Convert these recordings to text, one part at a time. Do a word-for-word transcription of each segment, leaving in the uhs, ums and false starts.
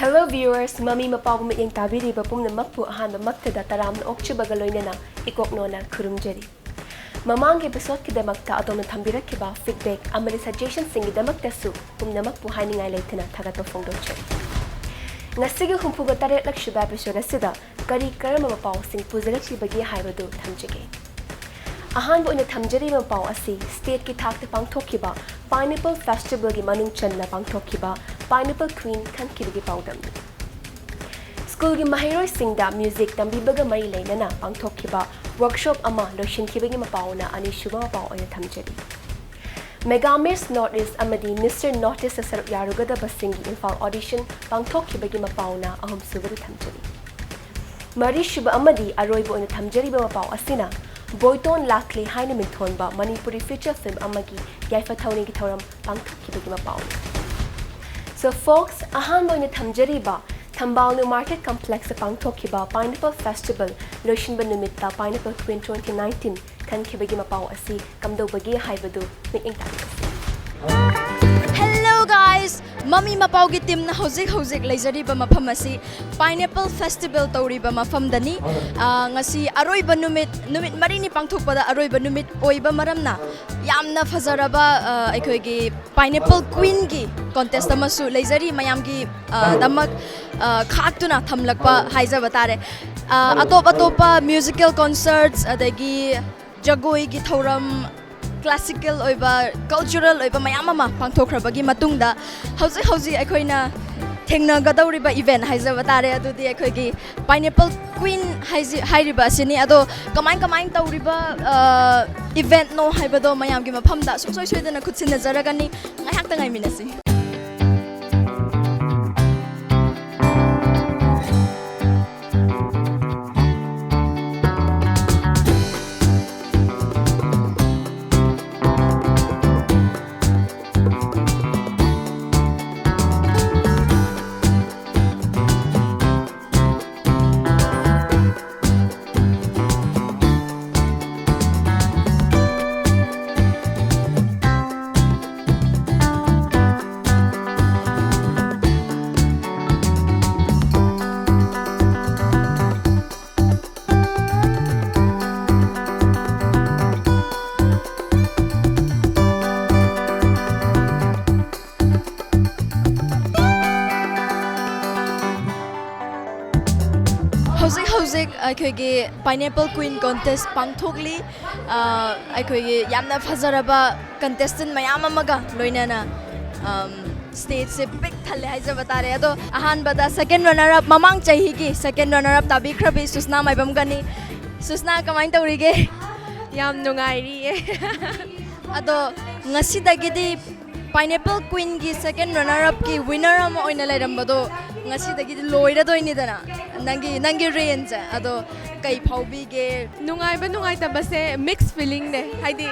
Hello viewers, ꯃꯃꯤ ꯃꯄꯥꯕꯨ ꯃꯤꯠꯌꯦꯡ ꯇꯥꯕꯤꯔꯤꯕ ꯄꯨꯝꯅꯃꯛꯄꯨ ꯑꯍꯥꯟꯕꯃꯛꯇꯗ ꯇꯔꯥꯝꯅ ꯑꯣꯛꯆꯕꯒ ꯂꯣꯏꯅꯅ ꯏꯀꯣꯛꯅꯣꯅ ꯈꯨꯔꯨꯝꯖꯔꯤ꯫ ꯃꯃꯥꯡꯒꯤ episodeꯀꯤꯗꯃꯛꯇ ꯑꯗꯣꯝꯅ ꯊꯝꯕꯤꯔꯛꯈꯤꯕ feedback ꯑꯃꯗꯤ suggestionꯁꯤꯡꯒꯤꯗꯃꯛꯇꯁꯨ ꯄꯨꯝꯅꯃꯛꯄꯨ ꯍꯥꯏꯅꯤꯡꯉꯥꯏ ꯂꯩꯇꯅ ꯊꯥꯒꯠꯄ ꯐꯣꯡꯗꯣꯛꯆꯔꯤ꯫ ꯉꯁꯤꯒꯤ ꯍꯨꯝꯐꯨꯒ ꯇꯔꯦꯠꯂꯛꯁꯨꯕ episode ꯑꯁꯤꯗ ꯀꯔꯤ ꯀꯔꯝꯕ ꯃꯄꯥꯎꯁꯤꯡ ꯄꯨꯖꯔꯛꯂꯤꯕꯒꯦ ꯍꯥꯏꯕꯗꯨ ꯊꯝꯖꯒꯦ꯫ ꯑꯍꯥꯟꯕ ꯑꯣꯏꯅ ꯊꯝꯖꯔꯤꯕ ꯃꯄꯥꯎ ꯑꯁꯤ stateꯀꯤ ꯊꯥꯛꯇ ꯄꯥꯡꯊꯣꯛꯈꯤꯕ Pineapple Festivalꯒꯤ ꯃꯅꯨꯡ ꯆꯟꯅ ꯄꯥꯡꯊꯣꯛꯈꯤꯕ Pineapple Queen ꯈꯟꯈꯤꯕꯒꯤ ꯄꯥꯎꯗꯝꯅꯤ꯫ ꯁ꯭ꯀꯨꯜꯒꯤ ꯃꯍꯩꯔꯣꯏꯁꯤꯡꯗ music ꯇꯝꯕꯤꯕꯒ ꯃꯔꯤ ꯂꯩꯅꯅ ꯄꯥꯡꯊꯣꯛꯈꯤꯕ workshop ꯑꯃ ꯂꯣꯏꯁꯤꯟꯈꯤꯕꯒꯤ ꯃꯄꯥꯎꯅ ꯑꯅꯤꯁꯨꯕ ꯃꯄꯥꯎ ꯑꯣꯏꯅ ꯊꯝꯖꯔꯤ꯫ Mega Miss North East ꯑꯃꯗꯤ Mister North Eastꯇ ꯁꯔꯨꯛ ꯌꯥꯔꯨꯒꯗꯕꯁꯤꯡꯒꯤ ꯏꯝꯐꯥꯜ audition ꯄꯥꯡꯊꯣꯛꯈꯤꯕꯒꯤ ꯃꯄꯥꯎꯅ ꯑꯍꯨꯝꯁꯨꯕꯗ ꯊꯝꯖꯔꯤ꯫ ꯃꯔꯤꯁꯨꯕ ꯑꯃꯗꯤ ꯑꯔꯣꯏꯕ ꯑꯣꯏꯅ ꯊꯝꯖꯔꯤꯕ ꯃꯄꯥꯎ ꯑꯁꯤꯅ ꯕꯣꯏꯇꯣꯟ ꯂꯥꯛꯂꯦ ꯍꯥꯏꯅ ꯃꯤꯡꯊꯣꯟꯕ ꯃꯅꯤꯄꯨꯔꯤ feature film ꯑꯃꯒꯤ ꯌꯥꯏꯐ ꯊꯧꯅꯤꯒꯤ ꯊꯧꯔꯝ ꯄꯥꯡꯊꯣꯛꯈꯤꯕꯒꯤ ꯃꯄꯥꯎꯅꯤ꯫ So folks, ꯑꯍꯥꯟꯕ ꯑꯣꯏꯅ ꯊꯝꯖꯔꯤꯕ ꯊꯝꯕꯥꯜ New Market Complexꯇ ꯄꯥꯡꯊꯣꯛꯈꯤꯕ Pineapple Festival ꯂꯣꯏꯁꯤꯟꯕ ꯅꯨꯃꯤꯠꯇ Pineapple Queen twenty nineteen ꯈꯟꯈꯤꯕꯒꯤ ꯃꯄꯥꯎ ꯑꯁꯤ ꯀꯝꯗꯧꯕꯒꯦ ꯍꯥꯏꯕꯗꯨ ꯃꯤꯠꯌꯦꯡ ꯇꯥꯕꯤꯔꯁꯤ꯫ Hello guys, ꯃꯃꯤ ꯃꯄꯥꯎꯒꯤ teamꯅ ꯍꯧꯖꯤꯛ ꯍꯧꯖꯤꯛ ꯂꯩꯖꯔꯤꯕ ꯃꯐꯝ ꯑꯁꯤ Pineapple Festival ꯇꯧꯔꯤꯕ ꯃꯐꯝꯗꯅꯤ꯫ ꯑ, ꯉꯁꯤ ꯑꯔꯣꯏꯕ ꯅꯨꯃꯤꯠ, ꯅꯨꯃꯤꯠ ꯃꯔꯤꯅꯤ ꯄꯥꯡꯊꯣꯛꯄꯗ ꯑꯔꯣꯏꯕ ꯅꯨꯃꯤꯠ ꯑꯣꯏꯕ ꯃꯔꯝꯅ ꯌꯥꯝꯅ ꯐꯖꯔꯕ, ꯑ, ꯑꯩꯈꯣꯏꯒꯤ Pineapple Queenꯒꯤ contest ꯑꯃꯁꯨ ꯂꯩꯖꯔꯤ꯫ ꯃꯌꯥꯝꯒꯤ, ꯑ, ꯗꯃꯛ, ꯑ, ꯈꯥꯛꯇꯨꯅ ꯊꯝꯂꯛꯄ ꯍꯥꯏꯖꯕ ꯇꯥꯔꯦ꯫ ꯑ, ꯑꯇꯣꯞ ꯑꯇꯣꯞꯄ musical concerts, ꯑꯗꯒꯤ ꯖꯒꯣꯏꯒꯤ ꯊꯧꯔꯝ, classical ꯑꯣꯏꯕ, cultural ꯑꯣꯏꯕ ꯃꯌꯥꯝ ꯑꯃ ꯄꯥꯡꯊꯣꯛꯈ꯭ꯔꯕꯒꯤ ꯃꯇꯨꯡꯗ ꯍꯧꯖꯤꯛ ꯍꯧꯖꯤꯛ ꯑꯩꯈꯣꯏꯅ ꯊꯦꯡꯅꯒꯗꯧꯔꯤꯕ event ꯍꯥꯏꯖꯕ ꯇꯥꯔꯦ, ꯑꯗꯨꯗꯤ ꯑꯩꯈꯣꯏꯒꯤ Pineapple Queen ꯍꯥꯏꯖꯤ-, ꯍꯥꯏꯔꯤꯕ ꯑꯁꯤꯅꯤ꯫ ꯑꯗꯣ ꯀꯃꯥꯏ ꯀꯃꯥꯏ ꯇꯧꯔꯤꯕ, ꯑ, eventꯅꯣ ꯍꯥꯏꯕꯗꯣ ꯃꯌꯥꯝꯒꯤ ꯃꯐꯝꯗ ꯁꯨꯡꯁꯣꯏ ꯁꯣꯏꯗꯅ ꯈꯨꯠꯁꯤꯟꯅꯖꯔꯒꯅꯤ꯫ ꯉꯥꯏꯍꯥꯛꯇ ꯉꯥꯏꯃꯤꯟꯅꯁꯤ꯫ ꯍꯧꯖꯤꯛ ꯑꯩꯈꯣꯏꯒꯤ Pineapple Queen Contest ꯄꯥꯡꯊꯣꯛꯂꯤ꯫ ꯑ, ꯑꯩꯈꯣꯏꯒꯤ ꯌꯥꯝꯅ ꯐꯖꯔꯕ contestant ꯃꯌꯥꯝ ꯑꯃꯒ ꯂꯣꯏꯅꯅ, ꯑꯝ, stageꯁꯦ ꯄꯤꯛ ꯊꯜꯂꯦ ꯍꯥꯏꯖꯕ ꯇꯥꯔꯦ꯫ ꯑꯗꯣ ꯑꯍꯥꯟꯕꯗ second runner up, ꯃꯃꯥꯡ ꯆꯍꯤꯒꯤ second runner up ꯇꯥꯕꯤꯈ꯭ꯔꯕꯤ ꯁꯨꯁꯅꯥ ꯃꯥꯏꯕꯝꯒꯅꯤ꯫ ꯁꯨꯁꯅꯥ, ꯀꯃꯥꯏꯅ ꯇꯧꯔꯤꯒꯦ? ꯌꯥꯝ ꯅꯨꯡꯉꯥꯏꯔꯤꯌꯦ꯫ ꯑꯗꯣ ꯉꯁꯤꯗꯒꯤꯗꯤ Pineapple Queenꯒꯤ second runner upꯀꯤ winner ꯑꯃ ꯑꯣꯏꯅ ꯂꯩꯔꯝꯕꯗꯣ ꯉꯁꯤꯗꯒꯤꯗꯤ ꯂꯣꯏꯔꯗꯣꯏꯅꯤꯗꯅ, ꯅꯪꯒꯤ, ꯅꯪꯒꯤ reignꯁꯦ꯫ ꯑꯗꯣ ꯀꯩ ꯐꯥꯎꯕꯤꯒꯦ? ꯅꯨꯡꯉꯥꯏꯕ ꯅꯨꯡꯉꯥꯏꯇꯕꯁꯦ mixed feelingꯅꯦ꯫ ꯍꯥꯏꯗꯤ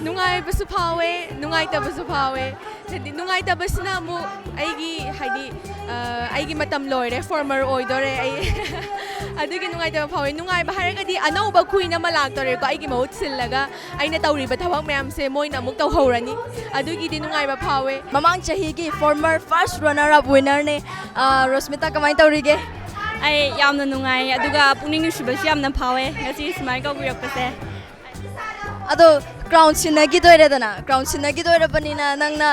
ꯅꯨꯡꯉꯥꯏꯕꯁꯨ ꯐꯥꯎꯋꯦ, ꯅꯨꯡꯉꯥꯏꯇꯕꯁꯨ ꯐꯥꯎꯋꯦ꯫ ꯍꯥꯏꯗꯤ ꯅꯨꯡꯉꯥꯏꯇꯕꯁꯤꯅ ꯑꯃꯨꯛ ꯑꯩꯒꯤ, ꯍꯥꯏꯗꯤ, ꯑ, ꯑꯩꯒꯤ ꯃꯇꯝ ꯂꯣꯏꯔꯦ, former ꯑꯣꯏꯗꯣꯔꯦ ꯑꯩ꯫ ꯑꯗꯨꯒꯤ ꯅꯨꯡꯉꯥꯏꯇꯕ ꯐꯥꯎꯋꯦ꯫ ꯅꯨꯡꯉꯥꯏꯕ ꯍꯥꯏꯔꯒꯗꯤ ꯑꯅꯧꯕ queen ꯑꯃ ꯂꯥꯛꯇꯣꯔꯦꯀꯣ, ꯑꯩꯒꯤ ꯃꯍꯨꯠ ꯁꯤꯜꯂꯒ ꯑꯩꯅ ꯇꯧꯔꯤꯕ ꯊꯕꯛ ꯃꯌꯥꯝꯁꯦ ꯃꯣꯏꯅ ꯑꯃꯨꯛ ꯇꯧꯍꯧꯔꯅꯤ꯫ ꯑꯗꯨꯒꯤꯗꯤ ꯅꯨꯡꯉꯥꯏꯕ ꯐꯥꯎꯋꯦ꯫ ꯃꯃꯥꯡ ꯆꯍꯤꯒꯤ former first runner up winnerꯅꯦ꯫ ꯑ, ꯔꯣꯁꯃꯤꯇꯥ, ꯀꯃꯥꯏꯅ ꯇꯧꯔꯤꯒꯦ? ꯑꯩ ꯌꯥꯝꯅ ꯅꯨꯡꯉꯥꯏ, ꯑꯗꯨꯒ ꯄꯨꯛꯅꯤꯡ ꯅꯨꯡꯁꯤꯕꯁꯨ ꯌꯥꯝꯅ ꯐꯥꯎꯋꯦ ꯉꯁꯤ ꯁꯨꯃꯥꯏꯅ ꯀꯧꯕꯤꯔꯛꯄꯁꯦ꯫ ꯑꯗꯣ crown ꯁꯤꯟꯅꯈꯤꯗꯣꯏꯔꯦꯗꯅ, crown ꯁꯤꯟꯅꯈꯤꯗꯣꯏꯔꯕꯅꯤꯅ ꯅꯪꯅ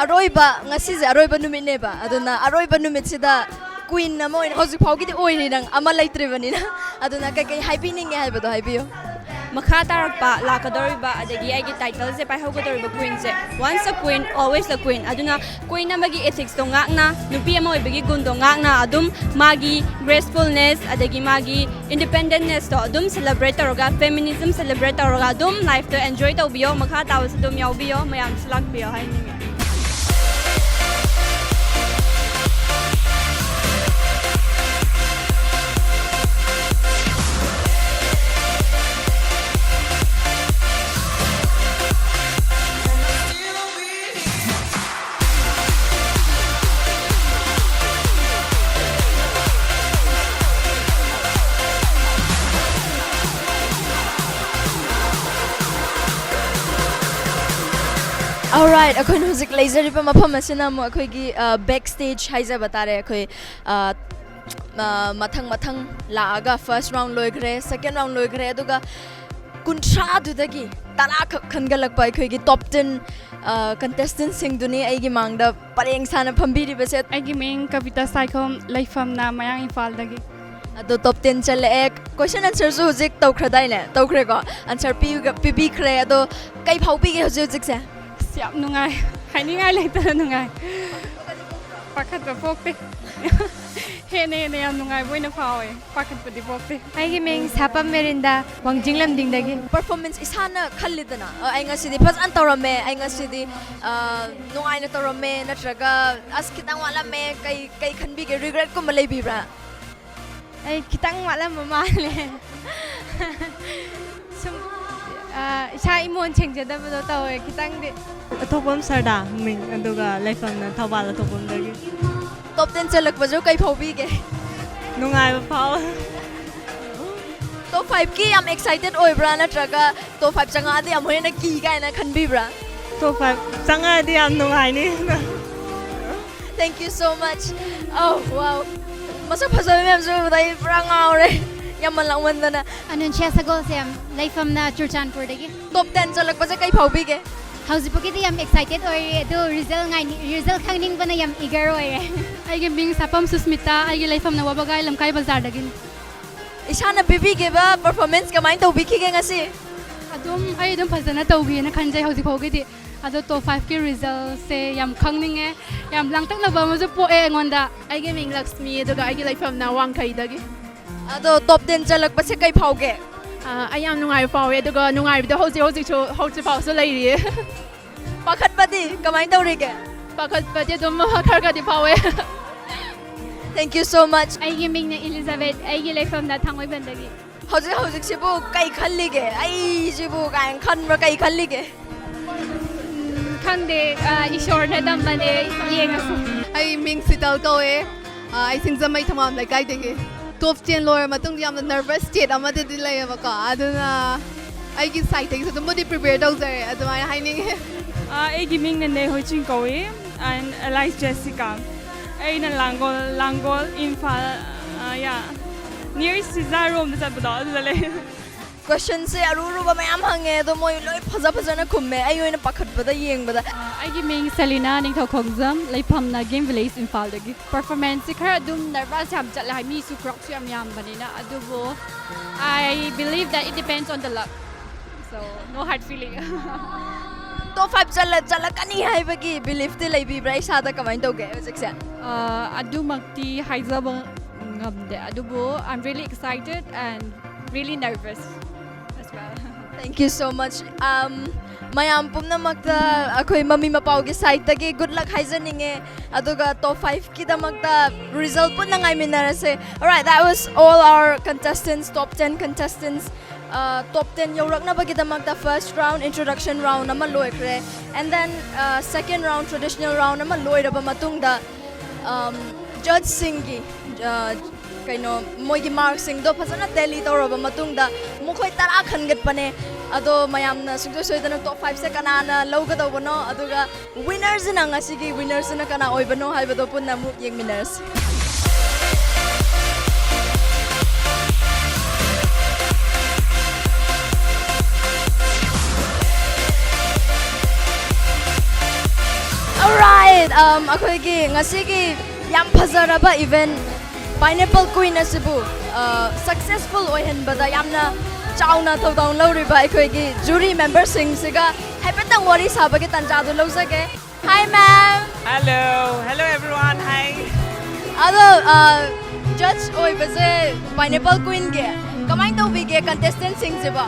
ꯑꯔꯣꯏꯕ, ꯉꯁꯤꯁꯦ ꯑꯔꯣꯏꯕ ꯅꯨꯃꯤꯠꯅꯦꯕ, ꯑꯗꯨꯅ ꯑꯔꯣꯏꯕ ꯅꯨꯃꯤꯠꯁꯤꯗ queen ꯑꯃ ꯑꯣꯏꯅ, ꯍꯧꯖꯤꯛ ꯐꯥꯎꯒꯤꯗꯤ ꯑꯣꯏꯔꯤ ꯅꯪ, ꯑꯃ ꯂꯩꯇ꯭ꯔꯤꯕꯅꯤꯅ, ꯑꯗꯨꯅ ꯀꯩꯀꯩ ꯍꯥꯏꯕꯤꯅꯤꯡꯉꯦ ꯍꯥꯏꯕꯗꯣ ꯍꯥꯏꯕꯤꯌꯨ꯫ ꯃꯈꯥ ꯇꯥꯔꯛꯄ ꯂꯥꯛꯀꯗꯧꯔꯤꯕ, ꯑꯗꯒꯤ ꯑꯩꯒꯤ titleꯁꯦ ꯄꯥꯏꯍꯧꯒꯗꯧꯔꯤꯕ queenꯁꯦ, once a queen, always a queen꯫ ꯑꯗꯨꯅ queen ꯑꯃꯒꯤ ethicsꯇꯣ ꯉꯥꯛꯅ, ꯅꯨꯄꯤ ꯑꯃ ꯑꯣꯏꯕꯒꯤ ꯒꯨꯟꯗꯣ ꯉꯥꯛꯅ ꯑꯗꯨꯝ ꯃꯥꯒꯤ gracefulness, ꯑꯗꯒꯤ ꯃꯥꯒꯤ independentnessꯇꯣ ꯑꯗꯨꯝ celebrate ꯇꯧꯔꯒ, feminism celebrate ꯇꯧꯔꯒ ꯑꯗꯨꯝ lifeꯇꯣ enjoy ꯇꯧꯕꯤꯌꯣ꯫ ꯃꯈꯥ ꯇꯥꯕꯁꯨ ꯑꯗꯨꯝ ꯌꯥꯎꯕꯤꯌꯣ, ꯃꯌꯥꯝꯁꯨ ꯂꯥꯛꯄꯤꯌꯣ ꯍꯥꯏꯅꯤꯡꯉꯦ꯫ Alright, ꯑꯩꯈꯣꯏꯅ ꯍꯧꯖꯤꯛ ꯂꯩꯖꯔꯤꯕ ꯃꯐꯝ ꯑꯁꯤꯅ ꯑꯃꯨꯛ ꯑꯩꯈꯣꯏꯒꯤ, ꯑ, backstage ꯍꯥꯏꯖꯕ ꯇꯥꯔꯦ꯫ ꯑꯩꯈꯣꯏ, ꯑ, ꯑ, ꯃꯊꯪ ꯃꯊꯪ ꯂꯥꯛꯑꯒ first round ꯂꯣꯏꯈ꯭ꯔꯦ, second round ꯂꯣꯏꯈ꯭ꯔꯦ, ꯑꯗꯨꯒ ꯀꯨꯟꯊ꯭ꯔꯥꯗꯨꯗꯒꯤ ꯇꯔꯥꯈꯛ ꯈꯟꯒꯠꯂꯛꯄ ꯑꯩꯈꯣꯏꯒꯤ top ten, ꯑ, contestantꯁꯤꯡꯗꯨꯅꯤ ꯑꯩꯒꯤ ꯃꯥꯡꯗ ꯄꯔꯦꯡ ꯁꯥꯅ ꯐꯝꯕꯤꯔꯤꯕꯁꯦ꯫ ꯑꯩꯒꯤ ꯃꯤꯡ ꯀꯕꯤꯇꯥ ꯁꯥꯏꯈꯣꯝ, ꯂꯩꯐꯝꯅ ꯃꯌꯥꯡ ꯏꯝꯐꯥꯜꯗꯒꯤ꯫ ꯑꯗꯣ ꯇꯣꯞ ꯇꯦꯟ ꯆꯠꯂꯛꯑꯦ꯫ ꯀꯣꯏꯁꯟ ꯑꯟꯁꯔꯁꯨ ꯍꯧꯖꯤꯛ ꯇꯧꯈ꯭ꯔꯗꯥꯏꯅꯦ? ꯇꯧꯈ꯭ꯔꯦꯀꯣ? ꯑꯟꯁꯔ ꯄꯤꯕꯤꯈ꯭ꯔꯦ꯫ ꯑꯗꯣ ꯀꯩ ꯐꯥꯎꯕꯤꯒꯦ ꯍꯧꯖꯤꯛ ꯍꯧꯖꯤꯛꯁꯦ? ꯑꯁ, ꯌꯥꯝ ꯅꯨꯡꯉꯥꯏ꯫ ꯍꯥꯏꯅꯤꯡꯉꯥꯏ ꯂꯩꯇꯅ ꯅꯨꯡꯉꯥꯏ꯫ ꯄꯥꯈꯠꯄ ꯄꯣꯛꯇꯦ꯫ ꯍꯦꯟꯅ ꯍꯦꯟꯅ ꯌꯥꯝ ꯅꯨꯡꯉꯥꯏꯕ ꯑꯣꯏꯅ ꯐꯥꯎꯋꯦ꯫ ꯄꯥꯈꯠꯄꯗꯤ ꯄꯣꯛꯇꯦ꯫ ꯑꯩꯒꯤ ꯃꯤꯡ ꯁꯥꯄꯝ ꯃꯦꯔꯤꯟꯗꯥ, ꯋꯥꯡꯖꯤꯡ ꯂꯝꯗꯤꯡꯗꯒꯤ꯫ ꯄꯔꯐꯣꯔꯃꯦꯟꯁ ꯏꯁꯥꯅ ꯈꯜꯂꯤꯗꯅ, "ꯑ, ꯑꯩ ꯉꯁꯤꯗꯤ ꯐꯖꯅ ꯇꯧꯔꯝꯃꯦ, ꯑꯩ ꯉꯁꯤꯗꯤ, ꯑ, ꯅꯨꯡꯉꯥꯏꯅ ꯇꯧꯔꯝꯃꯦ", ꯅꯠꯇ꯭ꯔꯒ "ꯑꯁ, ꯈꯤꯇꯪ ꯋꯥꯠꯂꯝꯃꯦ"? ꯀꯩ, ꯀꯩ ꯈꯟꯕꯤꯒꯦ? ꯔꯤꯒ꯭ꯔꯦꯠꯀꯨꯝꯕ ꯂꯩꯕꯤꯕ꯭ꯔꯥ? ꯑꯩ ꯈꯤꯇꯪ ꯋꯥꯠꯂꯝꯕ ꯃꯥꯜꯂꯦ꯫ ꯁꯨꯝ, ꯑ, ꯏꯁꯥ ꯏꯃꯣꯟ ꯁꯦꯡꯖꯗꯕꯗꯣ ꯇꯧꯋꯦ ꯈꯤꯇꯪꯗꯤ꯫ ꯑꯊꯣꯛꯄꯝ ꯁꯔꯗꯥ ꯃꯤꯡ, ꯑꯗꯨꯒ ꯂꯩꯐꯝꯅ ꯊꯧꯕꯥꯜ ꯑꯊꯣꯛꯄꯝꯗꯒꯤ꯫ ꯇꯣꯞ ꯇꯦꯟ ꯆꯠꯂꯛꯄꯁꯨ ꯀꯩ ꯐꯥꯎꯕꯤꯒꯦ? ꯅꯨꯡꯉꯥꯏꯕ ꯐꯥꯎꯋꯦ꯫ ꯇꯣꯞ ꯐꯥꯏꯚꯀꯤ ꯌꯥꯝ ꯑꯦꯛꯁꯥꯏꯇꯦꯠ ꯑꯣꯏꯕ꯭ꯔꯥ, ꯅꯠꯇ꯭ꯔꯒ ꯇꯣꯞ ꯐꯥꯏꯚ ꯆꯪꯉꯛꯑꯗꯤ ꯑꯃꯨꯛ ꯍꯦꯟꯅ ꯀꯤ ꯀꯥꯏꯅ ꯈꯟꯕꯤꯕ꯭ꯔꯥ? ꯇꯣꯞ ꯐꯥꯏꯚ ꯆꯪꯉꯛꯑꯗꯤ ꯌꯥꯝ ꯅꯨꯡꯉꯥꯏꯅꯤ꯫ Thank you so much. ꯑꯧ, wow, ꯃꯁꯛ ꯐꯖꯕ ꯃꯌꯥꯝꯁꯨ ꯎꯕꯗ ꯑꯩ ꯄꯨꯔꯥ ꯉꯥꯎꯔꯦ, ꯌꯥꯝꯃꯟ ꯂꯥꯎꯃꯟꯗꯅ꯫ ꯑꯅꯨꯟꯁꯤꯌꯥ ꯁꯒꯣꯜꯁꯦꯝ, ꯂꯩꯐꯝꯅ ꯆꯨꯔꯆꯥꯟꯄꯨꯔꯗꯒꯤ꯫ ꯇꯣꯞ ꯇꯦꯟ ꯆꯠꯂꯛꯄꯁꯦ ꯀꯩ ꯐꯥꯎꯕꯤꯒꯦ? ꯍꯧꯖꯤꯛꯐꯥꯎꯒꯤꯗꯤ ꯌꯥꯝ ꯑꯦꯛꯁꯥꯏꯇꯦꯠ ꯑꯣꯏꯔꯤ, ꯑꯗꯨ ꯔꯤꯖꯜ ꯉꯥꯏꯅꯤ, ꯔꯤꯖꯜ ꯈꯪꯅꯤꯡꯕꯅ ꯌꯥꯝ ꯏꯒꯔ ꯑꯣꯏꯔꯦ꯫ ꯑꯩꯒꯤ ꯃꯤꯡ ꯁꯥꯄꯝ ꯁꯨꯁꯃꯤꯇꯥ, ꯑꯩꯒꯤ ꯂꯩꯐꯝꯅ ꯋꯥꯕꯒꯥꯏ ꯂꯝꯈꯥꯏ ꯕꯖꯥꯔꯗꯒꯤꯅꯤ꯫ ꯏꯁꯥꯅ ꯄꯤꯕꯤꯈꯤꯕ ꯄꯔꯐꯣꯔꯃꯦꯟꯁ ꯀꯃꯥꯏꯅ ꯇꯧꯕꯤꯈꯤꯒꯦ ꯉꯁꯤ? ꯑꯗꯨꯝ, ꯑꯩ ꯑꯗꯨꯝ ꯐꯖꯅ ꯇꯧꯈꯤꯅ ꯈꯟꯖꯩ ꯍꯧꯖꯤꯛ ꯐꯥꯎꯒꯤꯗꯤ꯫ ꯑꯗꯣ ꯇꯣꯞ ꯐꯥꯏꯚꯀꯤ ꯔꯤꯖꯜꯁꯦ ꯌꯥꯝ ꯈꯪꯅꯤꯡꯉꯦ, ꯌꯥꯝ ꯂꯥꯡꯇꯛꯅꯕ ꯑꯃꯁꯨ ꯄꯣꯛꯑꯦ ꯑꯩꯉꯣꯟꯗ꯫ ꯑꯩꯒꯤ ꯃꯤꯡ ꯂꯛꯁꯃꯤ, ꯑꯗꯨꯒ ꯑꯩꯒꯤ ꯂꯩꯐꯝꯅ ꯋꯥꯡꯈꯩꯗꯒꯤ꯫ ꯑꯗꯣ ꯇꯣꯞ ꯇꯦꯟ ꯆꯠꯂꯛꯄꯁꯦ ꯀꯩ ꯐꯥꯎꯒꯦ? ꯑꯥ, ꯑꯩ ꯌꯥꯝ ꯅꯨꯡꯉꯥꯏꯕ ꯐꯥꯎꯋꯦ, ꯑꯗꯨꯒ ꯅꯨꯡꯉꯥꯏꯕꯗꯣ ꯍꯧꯖꯤꯛ ꯍꯧꯖꯤꯛꯁꯨ, ꯍꯧꯖꯤꯛ ꯐꯥꯎꯁꯨ ꯂꯩꯔꯤꯌꯦ꯫ ꯄꯥꯈꯠꯄꯗꯤ ꯀꯃꯥꯏꯅ ꯇꯧꯔꯤꯒꯦ? ꯄꯥꯈꯠꯄꯗꯤ ꯑꯗꯨꯝ ꯈꯔ ꯈꯔꯗꯤ ꯐꯥꯎꯋꯦ꯫ Thank you so much. ꯑꯩꯒꯤ ꯃꯤꯡꯅ ꯏꯂꯤꯖꯥꯕꯦꯠ, ꯑꯩꯒꯤ ꯂꯩꯐꯝꯅ ꯊꯥꯡꯃꯩꯕꯟꯗꯒꯤ꯫ ꯍꯧꯖꯤꯛ ꯍꯧꯖꯤꯛꯁꯤꯕꯨ ꯀꯩ ꯈꯜꯂꯤꯒꯦ? "ꯑꯩꯁꯤꯕꯨ" ꯀꯥꯏꯅ ꯈꯟꯕ꯭ꯔꯥ, ꯀꯩ ꯈꯜꯂꯤꯒꯦ? ꯎꯝ, ꯈꯪꯗꯦ, ꯑ, ꯏꯁꯣꯔꯅ ꯇꯝꯕꯅꯦ, ꯌꯦꯡꯉꯁꯤ꯫ ꯑꯩ ꯃꯤꯡ ꯁꯤꯇꯜ ꯀꯧꯋꯦ꯫ ꯑ, ꯑꯩ ꯁꯤꯡꯖꯃꯩ ꯊꯝꯕꯥꯜ ꯂꯩꯀꯥꯏꯗꯒꯤ꯫ ꯇꯣꯞ ꯇꯦꯟ ꯂꯣꯏꯔ ꯃꯇꯨꯡꯗ ꯌꯥꯝꯅ ꯅꯔꯚꯁ ꯁ꯭ꯇꯦꯠ ꯑꯃꯗꯗꯤ ꯂꯩꯌꯦꯕꯀꯣ, ꯑꯗꯨꯅ ꯑꯩꯒꯤ ꯁꯥꯏꯠꯇꯒꯤꯁꯨ ꯑꯗꯨꯝꯕꯨꯗꯤ ꯄ꯭ꯔꯤꯄꯦꯌꯔ ꯇꯧꯖꯔꯦ, ꯑꯗꯨꯃꯥꯏꯅ ꯍꯥꯏꯅꯤꯡꯉꯦ꯫ ꯑꯥ, ꯑꯩꯒꯤ ꯃꯤꯡꯅ ꯅꯦ ꯍꯣꯏꯆꯤꯡ ꯀꯧꯏ꯫ N alias Jessica. ꯑꯩꯅ ꯂꯥꯡꯒꯣꯜ, ꯂꯥꯡꯒꯣꯜ, ꯏꯝꯐꯥꯜ, ꯑꯥ, ꯌꯥ, ꯅꯤꯌꯔ ꯁꯤꯖꯥꯔꯣꯝꯗ ꯆꯠꯄꯗꯣ ꯑꯗꯨꯗ ꯂꯩ꯫ Questionꯁꯦ ꯑꯔꯨ ꯑꯔꯨꯕ ꯃꯌꯥꯝ ꯍꯪꯉꯦ, ꯑꯗꯣ ꯃꯣꯏ ꯂꯣꯏ ꯐꯖ ꯐꯖꯅ ꯈꯨꯝꯃꯦ꯫ ꯑꯩ ꯑꯣꯏꯅ ꯄꯥꯈꯠꯄꯗ ꯌꯦꯡꯕꯗ꯫ ꯑꯩꯒꯤ ꯃꯤꯡ ꯁꯦꯂꯤꯅꯥ ꯅꯤꯡꯊꯧ ꯈꯣꯡꯖꯝ, ꯂꯩꯐꯝꯅ ꯒꯦꯝ ꯚꯤꯂꯦꯖ, ꯏꯝꯐꯥꯜꯗꯒꯤ꯫ ꯄꯔꯐꯣꯔꯃꯦꯟꯁꯁꯤ ꯈꯔ ꯑꯗꯨꯝ ꯅꯔꯚꯁ ꯌꯥꯝ ꯆꯠꯂꯦ, ꯍꯥꯏ, ꯃꯤꯁꯨ ꯀ꯭ꯔꯥꯎꯗꯁꯨ ꯌꯥꯝ ꯌꯥꯝꯕꯅꯤꯅ꯫ ꯑꯗꯨꯕꯨ I believe that it depends on the luck, so no hard feeling. Top five ꯆꯠꯂ ꯆꯠꯂꯛꯀꯅꯤ ꯍꯥꯏꯕꯒꯤ ꯕꯤꯂꯤꯐꯇꯤ ꯂꯩꯕꯤꯕ꯭ꯔꯥ ꯏꯁꯥꯗ? ꯀꯃꯥꯏꯅ ꯇꯧꯒꯦ ꯍꯧꯖꯤꯛꯁꯦ? ꯑꯗꯨꯃꯛꯇꯤ ꯍꯥꯏꯖꯕ ꯉꯝꯗꯦ, ꯑꯗꯨꯕꯨ I'm really excited and really nervous as well. Thank you so much. Um, ꯃꯌꯥꯝ ꯄꯨꯝꯅꯃꯛꯇ ꯑꯩꯈꯣꯏ ꯃꯃꯤ ꯃꯄꯥꯎꯒꯤ ꯁꯥꯏꯠꯇꯒꯤ ꯒꯨꯗ ꯂꯛ ꯍꯥꯏꯖꯅꯤꯡꯉꯦ, ꯑꯗꯨꯒ ꯇꯣꯞ ꯐꯥꯏꯚꯀꯤꯗꯃꯛꯇ ꯔꯤꯖꯜ ꯄꯨꯟꯅ ꯉꯥꯏꯃꯤꯟꯅꯔꯁꯦ꯫ Alright, that was all our contestants, top ten contestants. Top ten ꯌꯧꯔꯛꯅꯕꯒꯤꯗꯃꯛꯇ first round introduction round ꯑꯃ ꯂꯣꯏꯈ꯭ꯔꯦ, and then second round traditional round ꯑꯃ ꯂꯣꯏꯔꯕ ꯃꯇꯨꯡꯗ, ꯖꯖꯁꯤꯡꯒꯤ ꯀꯩꯅꯣ, ꯃꯣꯏꯒꯤ ꯃꯥꯔꯛꯁꯤꯡꯗꯣ ꯐꯖꯅ ꯇꯦꯂꯤ ꯇꯧꯔꯕ ꯃꯇꯨꯡꯗ ꯃꯈꯣꯏ ꯇꯔꯥ ꯈꯟꯒꯠꯄꯅꯦ꯫ ꯑꯗꯣ ꯃꯌꯥꯝꯅ ꯁꯨꯡꯁꯣꯏ ꯁꯣꯏꯗꯅ ꯇꯣꯞ ꯐꯥꯏꯚꯁꯦ ꯀꯅꯥꯅ ꯂꯧꯒꯗꯧꯕꯅꯣ, ꯑꯗꯨꯒ ꯋꯤꯟꯅꯔꯁꯤꯅ, ꯉꯁꯤꯒꯤ ꯋꯤꯟꯅꯔꯁꯤꯅ ꯀꯅꯥ ꯑꯣꯏꯕꯅꯣ ꯍꯥꯏꯕꯗꯣ ꯄꯨꯟꯅ ꯑꯃꯨꯛ ꯌꯦꯡꯃꯤꯟꯅꯔꯁꯤ꯫ Alright, ꯑꯩꯈꯣꯏꯒꯤ ꯉꯁꯤꯒꯤ ꯌꯥꯝ ꯐꯖꯔꯕ ꯏꯚꯦꯟꯠ, Pineapple Queen ꯑꯁꯤꯕꯨ ꯁꯛꯁꯦꯁꯐꯨꯜ ꯑꯣꯏꯍꯟꯕꯗ ꯌꯥꯝꯅ ꯆꯥꯎꯅ ꯊꯧꯗꯥꯡ ꯂꯧꯔꯤꯕ ꯑꯩꯈꯣꯏꯒꯤ ꯖꯨꯔꯤ ꯃꯦꯝꯕꯔꯁꯤꯡꯁꯤꯒ ꯍꯥꯏꯐꯦꯠꯇꯪ ꯋꯥꯔꯤ ꯁꯥꯕꯒꯤ ꯇꯥꯟꯖꯥꯗꯨ ꯂꯧꯖꯒꯦ꯫ Hi, ma'am. Hello. Hello, everyone. Hi. ꯑꯗꯣ, ꯖꯖ ꯑꯣꯏꯕꯁꯦ Pineapple Queenꯒꯤ ꯀꯃꯥꯏꯅ ꯇꯧꯕꯤꯒꯦ, ꯀꯟꯇꯦꯁꯇꯦꯟꯁꯤꯡꯁꯤꯕꯣ?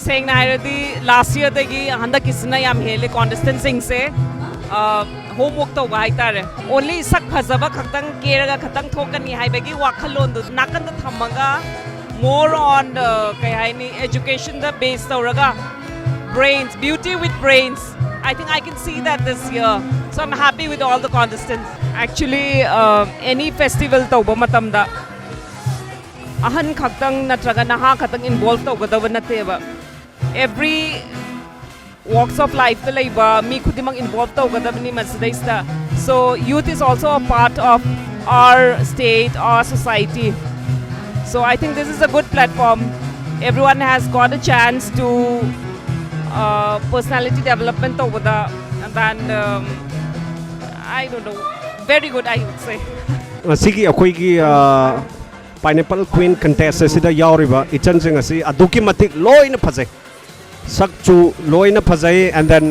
ꯁꯦꯡꯅ ꯍꯥꯏꯔꯗꯤ, ꯂꯥꯁ ꯌꯔꯗꯒꯤ ꯍꯟꯗꯛꯀꯤꯁꯤꯅ ꯌꯥꯝ ꯍꯦꯜꯂꯦ ꯀꯣꯟꯇꯦꯁꯇꯦꯟꯁꯤꯡꯁꯦ꯫ ꯍꯣꯝꯋꯔꯛ ꯇꯧꯕ ꯍꯥꯏꯇꯥꯔꯦ꯫ ꯑꯣꯟꯂꯤ ꯁꯛ ꯐꯖꯕ ꯈꯛꯇꯪ ꯀꯦꯔꯒ ꯈꯛꯇꯪ ꯊꯣꯛꯀꯅꯤ ꯍꯥꯏꯕꯒꯤ ꯋꯥꯈꯜꯂꯣꯟꯗꯨ ꯅꯥꯀꯟꯗ ꯊꯝꯃꯒ, more on the, ꯀꯩ ꯍꯥꯏꯅꯤ, educationꯗ base ꯇꯧꯔꯒ, brains, beauty with brains. I think I can see that this year. So I'm happy with all the contestants. Actually, uh, any festival ꯇꯧꯕ ꯃꯇꯝꯗ ꯑꯍꯟ ꯈꯛꯇꯪ ꯅꯠꯇ꯭ꯔꯒ ꯅꯍꯥ ꯈꯛꯇꯪ ꯏꯟꯚꯣꯜꯕ ꯇꯧꯒꯗꯕ ꯅꯠꯇꯦꯕ꯫ Every walks of lifeꯇ ꯂꯩꯕ ꯃꯤ ꯈꯨꯗꯤꯡꯃꯛ ꯏꯟꯚꯣꯜꯕ ꯇꯧꯒꯗꯕꯅꯤ ꯃꯁꯤꯗꯩꯁꯤꯗ꯫ So youth is also a part of our state, our society. So I think this is a good platform. Everyone has got a chance to uh, personality development over the and um, I don't know, very good, I would say. ꯉꯁꯤꯒꯤ ꯑꯩꯈꯣꯏꯒꯤ pineapple queen ꯀꯟꯇꯦꯁ ꯑꯁꯤꯗ ꯌꯥꯎꯔꯤꯕ ꯏꯆꯟꯁꯤꯡ ꯑꯁꯤ ꯑꯗꯨꯛꯀꯤ ꯃꯇꯤꯛ ꯂꯣꯏꯅ ꯐꯖꯩ꯫ ꯁꯛꯁꯨ ꯂꯣꯏꯅ ꯐꯖꯩ, and then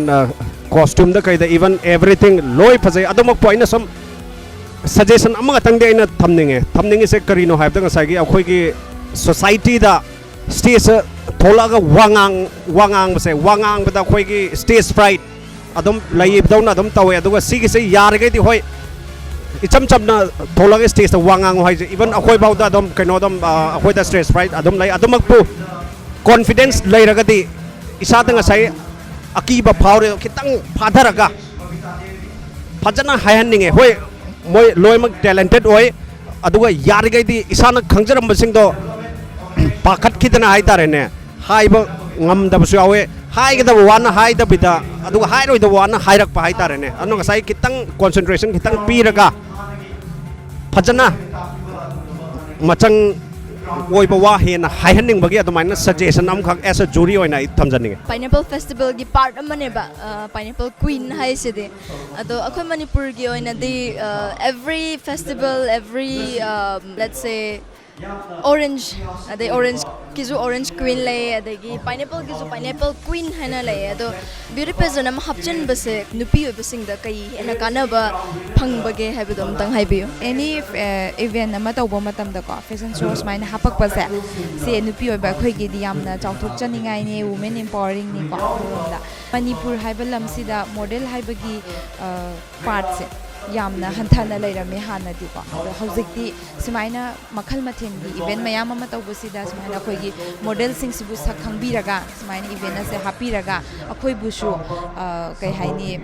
costumeꯗ ꯀꯩꯗ, even everything ꯂꯣꯏ ꯐꯖꯩ꯫ ꯑꯗꯨꯃꯛꯄꯨ ꯑꯩꯅ ꯁꯨꯝ ꯁꯖꯦꯁꯟ ꯑꯃꯈꯛꯇꯪꯗꯤ ꯑꯩꯅ ꯊꯝꯅꯤꯡꯉꯦ꯫ ꯊꯝꯅꯤꯡꯉꯤꯁꯦ ꯀꯔꯤꯅꯣ ꯍꯥꯏꯕꯗ, ꯉꯁꯥꯏꯒꯤ ꯑꯩꯈꯣꯏꯒꯤ ꯁꯣꯁꯥꯏꯇꯤꯗ ꯁ꯭ꯇꯦꯖꯇ ꯊꯣꯛꯂꯛꯑꯒ ꯋꯥ ꯉꯥꯡ ꯋꯥ ꯉꯥꯡꯕꯁꯦ, ꯋꯥ ꯉꯥꯡꯕꯗ ꯑꯩꯈꯣꯏꯒꯤ ꯁ꯭ꯇꯦꯖ ꯐ꯭ꯔꯥꯏꯠ ꯑꯗꯨꯝ ꯂꯩꯕꯗꯧꯅ ꯑꯗꯨꯝ ꯇꯧꯋꯦ꯫ ꯑꯗꯨꯒ ꯁꯤꯒꯤꯁꯦ ꯌꯥꯔꯤꯈꯩꯗꯤ, ꯍꯣꯏ, ꯏꯆꯝ ꯆꯝꯅ ꯊꯣꯛꯂꯒ ꯁ꯭ꯇꯦꯖꯇ ꯋꯥ ꯉꯥꯡꯉꯨ ꯍꯥꯏꯁꯦ, even ꯑꯩꯈꯣꯏꯐꯥꯎꯗ ꯑꯗꯨꯝ ꯀꯩꯅꯣ ꯑꯗꯨꯝ ꯑ, ꯑꯩꯈꯣꯏꯗ ꯁ꯭ꯇꯦꯖ ꯐ꯭ꯔꯥꯏꯠ ꯑꯗꯨꯝ ꯂꯩ꯫ ꯑꯗꯨꯃꯛꯄꯨ ꯀꯣꯟꯐꯤꯗꯦꯟꯁ ꯂꯩꯔꯒꯗꯤ, ꯏꯁꯥꯗ ꯉꯁꯥꯏ ꯑꯀꯤꯕ ꯐꯥꯎꯔꯦ, ꯈꯤꯇꯪ ꯐꯥꯊꯔꯒ ꯐꯖꯅ ꯍꯥꯏꯍꯟꯅꯤꯡꯉꯦ꯫ ꯍꯣꯏ, ꯃꯣꯏ ꯂꯣꯏꯅꯃꯛ ꯇꯦꯂꯦꯟꯇꯦꯠ ꯑꯣꯏ, ꯑꯗꯨꯒ ꯌꯥꯔꯤꯈꯩꯗꯤ ꯏꯁꯥꯅ ꯈꯪꯖꯔꯝꯕꯁꯤꯡꯗꯣ ꯄꯥꯈꯠꯈꯤꯗꯅ ꯍꯥꯏꯇꯥꯔꯦꯅꯦ, ꯍꯥꯏꯕ ꯉꯝꯗꯕꯁꯨ ꯌꯥꯎꯋꯦ꯫ ꯍꯥꯏꯒꯗꯕ ꯋꯥꯅ ꯍꯥꯏꯗꯕꯤꯗ, ꯑꯗꯨꯒ ꯍꯥꯏꯔꯣꯏꯗꯕ ꯋꯥꯅ ꯍꯥꯏꯔꯛꯄ ꯍꯥꯏꯇꯥꯔꯦꯅꯦ꯫ ꯑꯗꯨꯅ ꯉꯁꯥꯏ ꯈꯤꯇꯪ ꯀꯣꯟꯁꯦꯟꯇ꯭ꯔꯦꯁꯟ ꯈꯤꯇꯪ ꯄꯤꯔꯒ ꯐꯖꯅ ꯃꯆꯪ ꯑꯣꯏꯕ ꯋꯥ ꯍꯦꯟꯅ ꯍꯥꯏꯍꯟꯅꯤꯡꯕꯒꯤ ꯑꯗꯨꯃꯥꯏꯅ ꯁꯖꯦꯁꯟ ꯑꯃꯈꯛ as a jury ꯑꯣꯏꯅ ꯑꯩ ꯊꯝꯖꯅꯤꯡꯉꯤ꯫ Pineapple Festivalꯒꯤ part ꯑꯃꯅꯦꯕ ꯄꯥꯏꯅꯦꯄꯜ ꯀ꯭ꯋꯤꯟ ꯍꯥꯏꯁꯤꯗꯤ꯫ ꯑꯗꯣ ꯑꯩꯈꯣꯏ ꯃꯅꯤꯄꯨꯔꯒꯤ ꯑꯣꯏꯅꯗꯤ every festival, every, let's say, orange, ꯑꯗꯩ ꯑꯣꯔꯦꯟꯖꯀꯤꯁꯨ ꯑꯣꯔꯦꯟꯖ ꯀ꯭ꯋꯤꯟ ꯂꯩ, ꯑꯗꯒꯤ ꯄꯥꯏꯅꯦꯄꯜꯒꯤꯁꯨ ꯄꯥꯏꯅꯦꯄꯜ ꯀ꯭ꯋꯤꯟ ꯍꯥꯏꯅ ꯂꯩ꯫ ꯑꯗꯣ ꯕ꯭ꯌꯨꯇꯤ ꯄꯦꯖꯦꯟ ꯑꯃ ꯍꯥꯞꯆꯤꯟꯕꯁꯦ ꯅꯨꯄꯤ ꯑꯣꯏꯕꯁꯤꯡꯗ ꯀꯩ ꯍꯦꯟꯅ ꯀꯥꯟꯅꯕ ꯐꯪꯕꯒꯦ ꯍꯥꯏꯕꯗꯣ ꯑꯝꯇꯪ ꯍꯥꯏꯕꯤꯌꯨ꯫ ꯑꯦꯅꯤ ꯏꯚꯦꯟ ꯑꯃ ꯇꯧꯕ ꯃꯇꯝꯗꯀꯣ, ꯐꯦꯁꯟ ꯁꯣ ꯁꯨꯃꯥꯏꯅ ꯍꯥꯄꯛꯄꯁꯦ, ꯁꯤ ꯅꯨꯄꯤ ꯑꯣꯏꯕ ꯑꯩꯈꯣꯏꯒꯤꯗꯤ ꯌꯥꯝꯅ ꯆꯥꯎꯊꯣꯛꯆꯅꯤꯡꯉꯥꯏꯅꯦ, ꯋꯨꯃꯦꯟ ꯑꯦꯝꯄꯥꯋꯔꯤꯡꯅꯤꯀꯣ ꯑꯃꯔꯣꯝꯗ꯫ ꯃꯅꯤꯄꯨꯔ ꯍꯥꯏꯕ ꯂꯝꯁꯤꯗ ꯃꯣꯗꯦꯜ ꯍꯥꯏꯕꯒꯤ ꯄꯥꯔꯠꯁꯦ ꯌꯥꯝꯅ ꯍꯟꯊꯅ ꯂꯩꯔꯝꯃꯦ ꯍꯥꯟꯅꯗꯤꯀꯣ꯫ ꯑꯗꯣ ꯍꯧꯖꯤꯛꯇꯤ ꯁꯨꯃꯥꯏꯅ ꯃꯈꯜ ꯃꯊꯦꯜꯒꯤ ꯏꯚꯦꯟ ꯃꯌꯥꯝ ꯑꯃ ꯇꯧꯕꯁꯤꯗ ꯁꯨꯃꯥꯏꯅ ꯑꯩꯈꯣꯏꯒꯤ ꯃꯣꯗꯦꯜꯁꯤꯡꯁꯤꯕꯨ ꯁꯛ ꯈꯪꯕꯤꯔꯒ, ꯁꯨꯃꯥꯏꯅ ꯏꯚꯦꯟ ꯑꯁꯦ ꯍꯥꯞꯄꯤꯔꯒ, ꯑꯩꯈꯣꯏꯕꯨꯁꯨ ꯀꯩ ꯍꯥꯏꯅꯤ,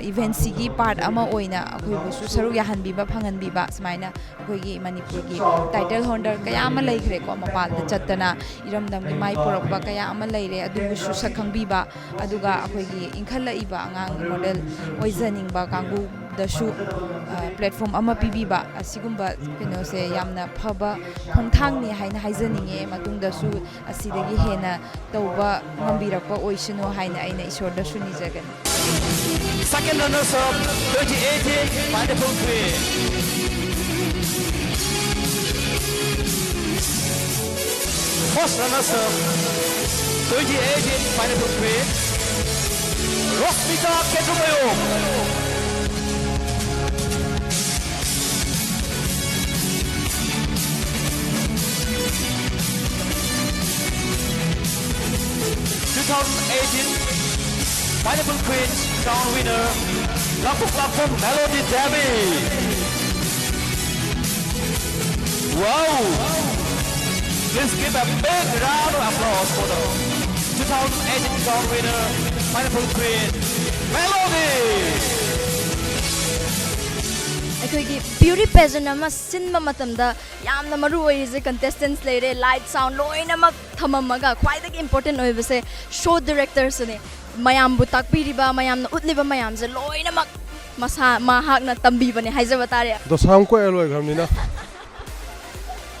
ꯏꯚꯦꯟꯁꯤꯒꯤ ꯄꯥꯔꯠ ꯑꯃ ꯑꯣꯏꯅ ꯑꯩꯈꯣꯏꯕꯨꯁꯨ ꯁꯔꯨꯛ ꯌꯥꯍꯟꯕꯤꯕ ꯐꯪꯍꯟꯕꯤꯕ, ꯁꯨꯃꯥꯏꯅ ꯑꯩꯈꯣꯏꯒꯤ ꯃꯅꯤꯄꯨꯔꯒꯤ ꯇꯥꯏꯇꯜ ꯍꯣꯜꯗꯔ ꯀꯌꯥ ꯑꯃ ꯂꯩꯈ꯭ꯔꯦꯀꯣ, ꯃꯄꯥꯟꯗ ꯆꯠꯇꯅ ꯏꯔꯝꯗꯝꯒꯤ ꯃꯥꯏ ꯄꯨꯔꯛꯄ ꯀꯌꯥ ꯑꯃ ꯂꯩꯔꯦ꯫ ꯑꯗꯨꯕꯨꯁꯨ ꯁꯛ ꯈꯪꯕꯤꯕ, ꯑꯗꯨꯒ ꯑꯩꯈꯣꯏꯒꯤ ꯏꯟꯈꯠꯂꯛꯏꯕ ꯑꯉꯥꯡ ꯃꯣꯗꯦꯜ ꯑꯣꯏꯖꯅꯤꯡꯕ ꯀꯥꯡꯕꯨ ꯗꯁꯨ ꯄ꯭ꯂꯦꯠꯐꯣꯝ ꯑꯃ ꯄꯤꯕꯤꯕ ꯑꯁꯤꯒꯨꯝꯕ ꯀꯩꯅꯣꯁꯦ ꯌꯥꯝꯅ ꯐꯕ ꯈꯣꯡꯊꯥꯡꯅꯤ ꯍꯥꯏꯅ ꯍꯥꯏꯖꯅꯤꯡꯉꯦ꯫ ꯃꯇꯨꯡꯗꯁꯨ ꯑꯁꯤꯗꯒꯤ ꯍꯦꯟꯅ ꯇꯧꯕ ꯉꯝꯕꯤꯔꯛꯄ ꯑꯣꯏꯁꯅꯨ ꯍꯥꯏꯅ ꯑꯩꯅ ꯏꯁꯣꯔꯗꯁꯨ ꯅꯤꯖꯒꯅꯤ꯫ Second runners up, twenty eighteen Pineapple Queen. First runners up, twenty eighteen Pineapple Queen, Rosmita Ketumayo. Two thousand eighteen Pineapple Queen Crown winner, Lapuk Lapuk Melody Devi. Wow! Please give a big round of applause for the two thousand eighteen Crown winner, Pineapple Queen Melody. ꯑꯩꯈꯣꯏꯒꯤ beauty pageant ꯑꯃ ꯁꯤꯟꯕ ꯃꯇꯝꯗ ꯌꯥꯝꯅ ꯃꯔꯨ ꯑꯣꯏꯔꯤꯁꯦ ꯀꯟꯇꯦꯁꯇꯦꯟꯁ ꯂꯩꯔꯦ, light, sound ꯂꯣꯏꯅꯃꯛ ꯊꯝꯃꯝꯃꯒ ꯈ꯭ꯋꯥꯏꯗꯒꯤ ꯏꯝꯄꯣꯔꯇꯦꯟ ꯑꯣꯏꯕꯁꯦ ꯁꯣ ꯗꯤꯔꯦꯛꯇꯔꯁꯤꯅꯦ꯫ ꯃꯌꯥꯝꯕꯨ ꯇꯥꯛꯄꯤꯔꯤꯕ, ꯃꯌꯥꯝꯅ ꯎꯠꯂꯤꯕ ꯃꯌꯥꯝꯁꯦ ꯂꯣꯏꯅꯃꯛ ꯃꯁꯥ ꯃꯍꯥꯛꯅ ꯇꯝꯕꯤꯕꯅꯦ ꯍꯥꯏꯖꯕ ꯇꯥꯔꯦ꯫ ꯗꯣꯁꯥꯝ ꯀꯣꯛꯑꯦ ꯂꯣꯏꯈ꯭ꯔꯕꯅꯤꯅ꯫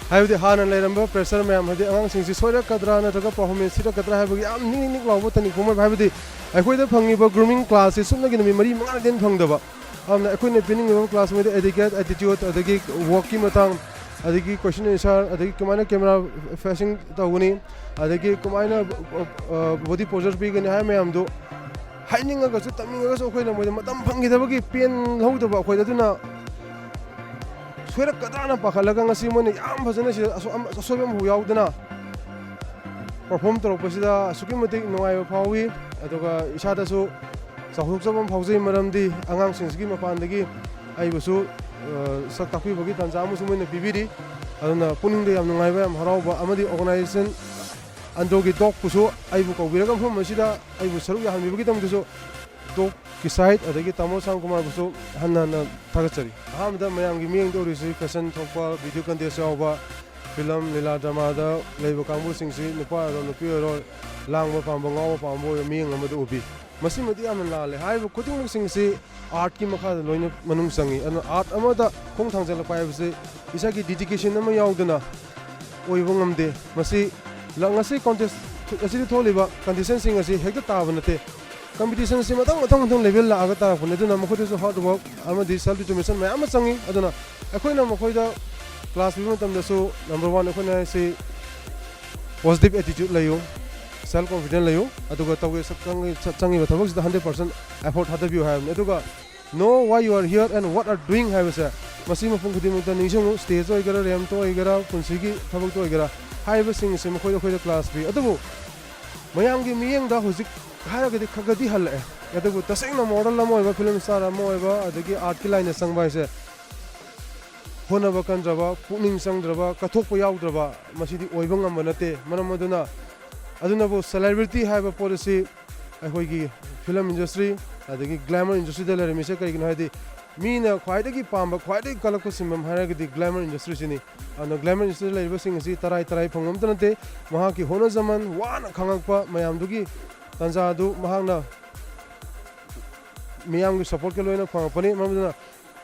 ꯍꯥꯏꯕꯗꯤ ꯍꯥꯟꯅ ꯂꯩꯔꯝꯕ ꯄ꯭ꯔꯦꯁꯔ ꯃꯌꯥꯝ, ꯍꯥꯏꯗꯤ ꯑꯉꯥꯡꯁꯤꯡꯁꯤ ꯁꯣꯏꯔꯛꯀꯗ꯭ꯔꯥ ꯅꯠꯇ꯭ꯔꯒ ꯄꯔꯐꯣꯔꯃꯦꯟꯁ ꯊꯤꯔꯛꯀꯗ꯭ꯔꯥ ꯍꯥꯏꯕꯒꯤ ꯌꯥꯝ ꯅꯤꯛ ꯅꯤꯛ ꯂꯥꯎꯕ ꯇꯅꯤꯛ ꯄꯣꯝꯕ, ꯍꯥꯏꯕꯗꯤ ꯑꯩꯈꯣꯏꯗ ꯐꯪꯉꯤꯕ ꯒ꯭ꯔꯨꯃꯤꯡ ꯀ꯭ꯂꯥꯁꯁꯤ ꯁꯨꯞꯅꯒꯤ ꯅꯨꯃꯤꯠ ꯃꯔꯤ ꯃꯉꯥꯗꯒꯤ ꯍꯦꯟꯅ ꯐꯪꯗꯕ꯫ ꯑꯗꯨꯅ ꯑꯩꯈꯣꯏꯅ ꯄꯤꯅꯤꯡꯉꯤꯕ ꯀ꯭ꯂꯥꯁ ꯃꯣꯏꯗ ꯑꯦꯗꯤꯀꯦꯠ, ꯑꯦꯇꯤꯇ꯭ꯌꯨꯠ, ꯑꯗꯒꯤ ꯋꯥꯛꯀꯤ ꯃꯇꯥꯡ, ꯑꯗꯒꯤ ꯀꯣꯏꯁꯟ ꯑꯦꯟꯁꯔ, ꯑꯗꯒꯤ ꯀꯃꯥꯏꯅ ꯀꯦꯃꯦꯔꯥ ꯐꯦꯁꯤꯡ ꯇꯧꯒꯅꯤ, ꯑꯗꯒꯤ ꯀꯃꯥꯏꯅ ꯕꯣꯗꯤ ꯄꯣꯖꯔ ꯄꯤꯒꯅꯤ ꯍꯥꯏꯕ ꯃꯌꯥꯝꯗꯨ ꯍꯥꯏꯅꯤꯡꯉꯒꯁꯨ ꯇꯝꯅꯤꯡꯉꯒꯁꯨ ꯑꯩꯈꯣꯏꯅ ꯃꯣꯏꯗ ꯃꯇꯝ ꯐꯪꯈꯤꯗꯕꯒꯤ ꯄꯦꯟꯍꯧꯗꯕ ꯑꯩꯈꯣꯏꯗ꯫ ꯑꯗꯨꯅ ꯁꯣꯏꯔꯛꯀꯗ꯭ꯔꯥꯅ ꯄꯥꯈꯠꯂꯒ ꯉꯁꯤ ꯃꯣꯏꯅ ꯌꯥꯝ ꯐꯖꯅ ꯁꯤꯗ ꯑꯁꯣ-, ꯑꯁꯣꯏꯕ ꯑꯃꯐꯥꯎ ꯌꯥꯎꯗꯅ ꯄꯔꯐꯣꯝ ꯇꯧꯔꯛꯄꯁꯤꯗ ꯑꯁꯨꯛꯀꯤ ꯃꯇꯤꯛ ꯅꯨꯡꯉꯥꯏꯕ ꯐꯥꯎꯏ꯫ ꯑꯗꯨꯒ ꯏꯁꯥꯗꯁꯨ ꯆꯥꯎꯊꯣꯛꯆꯕ ꯑꯃ ꯐꯥꯎꯖꯩ, ꯃꯔꯝꯗꯤ ꯑꯉꯥꯡꯁꯤꯡꯁꯤꯒꯤ ꯃꯄꯥꯟꯗꯒꯤ ꯑꯩꯕꯨꯁꯨ, ꯑ, ꯁꯛ ꯇꯥꯛꯄꯤꯕꯒꯤ ꯇꯥꯟꯖꯥ ꯑꯃꯁꯨ ꯃꯣꯏꯅ ꯄꯤꯕꯤꯔꯤ꯫ ꯑꯗꯨꯅ ꯄꯨꯛꯅꯤꯡꯗ ꯌꯥꯝ ꯅꯨꯡꯉꯥꯏꯕ, ꯌꯥꯝ ꯍꯔꯥꯎꯕ ꯑꯃꯗꯤ ꯑꯣꯔꯒꯅꯥꯏꯖꯦꯁꯟ ꯑꯟꯗ꯭ꯔꯣꯒꯤ ꯗꯣꯛꯄꯨꯁꯨ ꯑꯩꯕꯨ ꯀꯧꯕꯤꯔꯒ ꯃꯐꯝ ꯑꯁꯤꯗ ꯑꯩꯕꯨ ꯁꯔꯨꯛ ꯌꯥꯍꯟꯕꯤꯕꯒꯤꯗꯃꯛꯇꯁꯨ ꯗꯣꯛꯀꯤ ꯁꯥꯏꯠ ꯑꯗꯒꯤ ꯇꯥꯃꯣ ꯁ꯭ꯌꯥꯝ ꯀꯨꯃꯥꯔꯕꯨꯁꯨ ꯍꯟꯅ ꯍꯟꯅ ꯊꯥꯒꯠꯆꯔꯤ꯫ ꯑꯍꯥꯟꯕꯗ ꯃꯌꯥꯝꯒꯤ ꯃꯤꯠꯌꯦꯡꯗ ꯎꯔꯤꯁꯤ ꯐꯦꯁꯟ ꯊꯣꯛꯄ, ꯚꯤꯗꯤꯑꯣ ꯀꯟꯇꯦꯁ ꯌꯥꯎꯕ, ꯐꯤꯂꯝ, ꯂꯤꯂꯥ, ꯗ꯭ꯔꯃꯥꯗ ꯂꯩꯕ ꯀꯥꯡꯕꯨꯁꯤꯡꯁꯤ ꯅꯨꯄꯥ ꯑꯣꯏꯔꯣ ꯅꯨꯄꯤ ꯑꯣꯏꯔꯣ ꯂꯥꯡꯕ ꯄꯥꯝꯕ, ꯉꯥꯎꯕ ꯄꯥꯝꯕ ꯑꯣꯏꯕ ꯃꯤꯠꯌꯦꯡ ꯑꯃꯗ ꯎꯕꯤ꯫ ꯃꯁꯤꯃꯗꯤ ꯌꯥꯝꯅ ꯂꯥꯜꯂꯦ꯫ ꯍꯥꯏꯔꯤꯕ ꯈꯨꯗꯤꯡꯃꯛꯁꯤꯡ ꯑꯁꯤ ꯑꯥꯔꯠꯀꯤ ꯃꯈꯥꯗ ꯂꯣꯏꯅ ꯃꯅꯨꯡ ꯆꯪꯏ꯫ ꯑꯗꯨꯅ ꯑꯥꯔꯠ ꯑꯃꯗ ꯈꯣꯡ ꯊꯥꯡꯖꯜꯂꯛꯄ ꯍꯥꯏꯕꯁꯤ ꯏꯁꯥꯒꯤ ꯗꯤꯗꯤꯀꯦꯁꯟ ꯑꯃ ꯌꯥꯎꯗꯅ ꯑꯣꯏꯕ ꯉꯝꯗꯦ꯫ ꯃꯁꯤ ꯂ-, ꯉꯁꯤ ꯀꯣꯟꯇꯦꯁ ꯑꯁꯤꯗ ꯊꯣꯛꯂꯤꯕ ꯀꯟꯗꯤꯁꯟꯁꯤꯡ ꯑꯁꯤ ꯍꯦꯛꯇ ꯇꯥꯕ ꯅꯠꯇꯦ꯫ ꯀꯝꯄꯤꯇꯤꯁꯟꯁꯤ ꯃꯊꯪ ꯃꯊꯪ ꯃꯊꯪ ꯂꯦꯚꯦꯜ ꯂꯥꯛꯑꯒ ꯇꯥꯔꯛꯄꯅꯤ꯫ ꯑꯗꯨꯅ ꯃꯈꯣꯏꯗꯁꯨ ꯍꯥꯔꯗ ꯋꯥꯔꯛ ꯑꯃꯗꯤ ꯁꯦꯜꯐ ꯗꯤꯇꯔꯃꯤꯅꯦꯁꯟ ꯃꯌꯥꯝ ꯑꯃ ꯆꯪꯉꯤ꯫ ꯑꯗꯨꯅ ꯑꯩꯈꯣꯏꯅ ꯃꯈꯣꯏꯗ ꯀ꯭ꯂꯥꯁ ꯄꯤꯕ ꯃꯇꯝꯗꯁꯨ, ꯅꯝꯕꯔ ꯋꯥꯟ, ꯑꯩꯈꯣꯏꯅ ꯍꯥꯏꯁꯤ ꯄꯣꯖꯤꯇꯤꯚ ꯑꯦꯇꯤꯇ꯭ꯌꯨꯠ ꯂꯩꯌꯨ, ꯁꯦꯜꯐ ꯀꯣꯟꯐꯤꯗꯦꯟ ꯂꯩꯌꯨ, ꯑꯗꯨꯒ ꯇꯧꯒꯦ ꯁꯛ-, ꯆꯪꯉꯤ-, ꯆ-, ꯆꯪꯉꯤꯕ ꯊꯕꯛꯁꯤꯗ ꯍꯟꯗ꯭ꯔꯦꯠ ꯄꯥꯔꯁꯦꯟ ꯑꯦꯐꯣꯔꯠ ꯊꯥꯗꯕꯤꯌꯨ ꯍꯥꯏꯕꯅꯤ꯫ ꯑꯗꯨꯒ "Know why you are here and what are doing" ꯍꯥꯏꯕꯁꯦ, ꯃꯁꯤ ꯃꯐꯝ ꯈꯨꯗꯤꯡꯃꯛꯇ ꯅꯤꯡꯁꯤꯡꯉꯨ꯫ ꯁ꯭ꯇꯦꯖꯇ ꯑꯣꯏꯒꯦꯔꯥ, ꯔꯦꯝꯞꯇ ꯑꯣꯏꯒꯦꯔꯥ, ꯄꯨꯟꯁꯤꯒꯤ ꯊꯕꯛꯇ ꯑꯣꯏꯒꯦꯔꯥ, ꯍꯥꯏꯔꯤꯕꯁꯤꯡ ꯑꯁꯤ ꯃꯈꯣꯏꯗ ꯑꯩꯈꯣꯏꯗ ꯀ꯭ꯂꯥꯁ ꯄꯤ꯫ ꯑꯗꯨꯕꯨ ꯃꯌꯥꯝꯒꯤ ꯃꯤꯠꯌꯦꯡꯗ ꯍꯧꯖꯤꯛ ꯍꯥꯏꯔꯒꯗꯤ ꯈꯔ ꯈꯔꯗꯤ ꯍꯜꯂꯛꯑꯦ꯫ ꯑꯗꯨꯕꯨ ꯇꯁꯦꯡꯅ ꯃꯣꯗꯦꯜ ꯑꯃ ꯑꯣꯏꯕ, ꯐꯤꯂꯝ ꯁ꯭ꯇꯥꯔ ꯑꯃ ꯑꯣꯏꯕ, ꯑꯗꯒꯤ ꯑꯥꯔꯠꯀꯤ ꯂꯥꯏꯟꯗ ꯆꯪꯕ ꯍꯥꯏꯁꯦ ꯍꯣꯠꯅꯕ ꯀꯟꯗ꯭ꯔꯕ, ꯄꯨꯛꯅꯤꯡ ꯆꯪꯗ꯭ꯔꯕ, ꯀꯠꯊꯣꯛꯄ ꯌꯥꯎꯗ꯭ꯔꯕ, ꯃꯁꯤꯗꯤ ꯑꯣꯏꯕ ꯉꯝꯕ ꯅꯠꯇꯦ꯫ ꯃꯔꯝ ꯑꯗꯨꯅ, ꯑꯗꯨꯅꯕꯨ ꯁꯦꯂꯦꯕ꯭ꯔꯤꯇꯤ ꯍꯥꯏꯕ ꯄꯣꯠ ꯑꯁꯤ ꯑꯩꯈꯣꯏꯒꯤ ꯐꯤꯂꯝ ꯏꯟꯗꯁꯇ꯭ꯔꯤ ꯑꯗꯒꯤ ꯒ꯭ꯂꯦꯃꯔ ꯏꯟꯗꯁꯇ꯭ꯔꯤꯗ ꯂꯩꯔꯝꯃꯤꯁꯦ ꯀꯔꯤꯒꯤꯅꯣ ꯍꯥꯏꯗꯤ, ꯃꯤꯅ ꯈ꯭ꯋꯥꯏꯗꯒꯤ ꯄꯥꯝꯕ, ꯈ꯭ꯋꯥꯏꯗꯒꯤ ꯀꯜꯂꯛꯄ ꯁꯤꯟꯐꯝ ꯍꯥꯏꯔꯒꯗꯤ ꯒ꯭ꯂꯦꯃꯔ ꯏꯟꯗꯁꯇ꯭ꯔꯤꯁꯤꯅꯤ꯫ ꯑꯗꯨꯅ ꯒ꯭ꯂꯦꯃꯔ ꯏꯟꯗꯁꯇ꯭ꯔꯤꯗ ꯂꯩꯔꯤꯕꯁꯤꯡ ꯑꯁꯤ ꯇꯔꯥꯏ ꯇꯔꯥꯏ ꯐꯪꯕ ꯑꯝꯇ ꯅꯠꯇꯦ꯫ ꯃꯍꯥꯛꯀꯤ ꯍꯣꯠꯅꯖꯃꯟ, ꯋꯥꯅ ꯈꯥꯡꯉꯛꯄ ꯃꯌꯥꯝꯗꯨꯒꯤ ꯇꯥꯟꯖꯥ ꯑꯗꯨ ꯃꯍꯥꯛꯅ ꯃꯤꯌꯥꯝꯒꯤ ꯁꯄꯣꯔꯠꯀ ꯂꯣꯏꯅ ꯐꯪꯉꯛꯄꯅꯤ꯫ ꯃꯔꯝ ꯑꯗꯨꯅ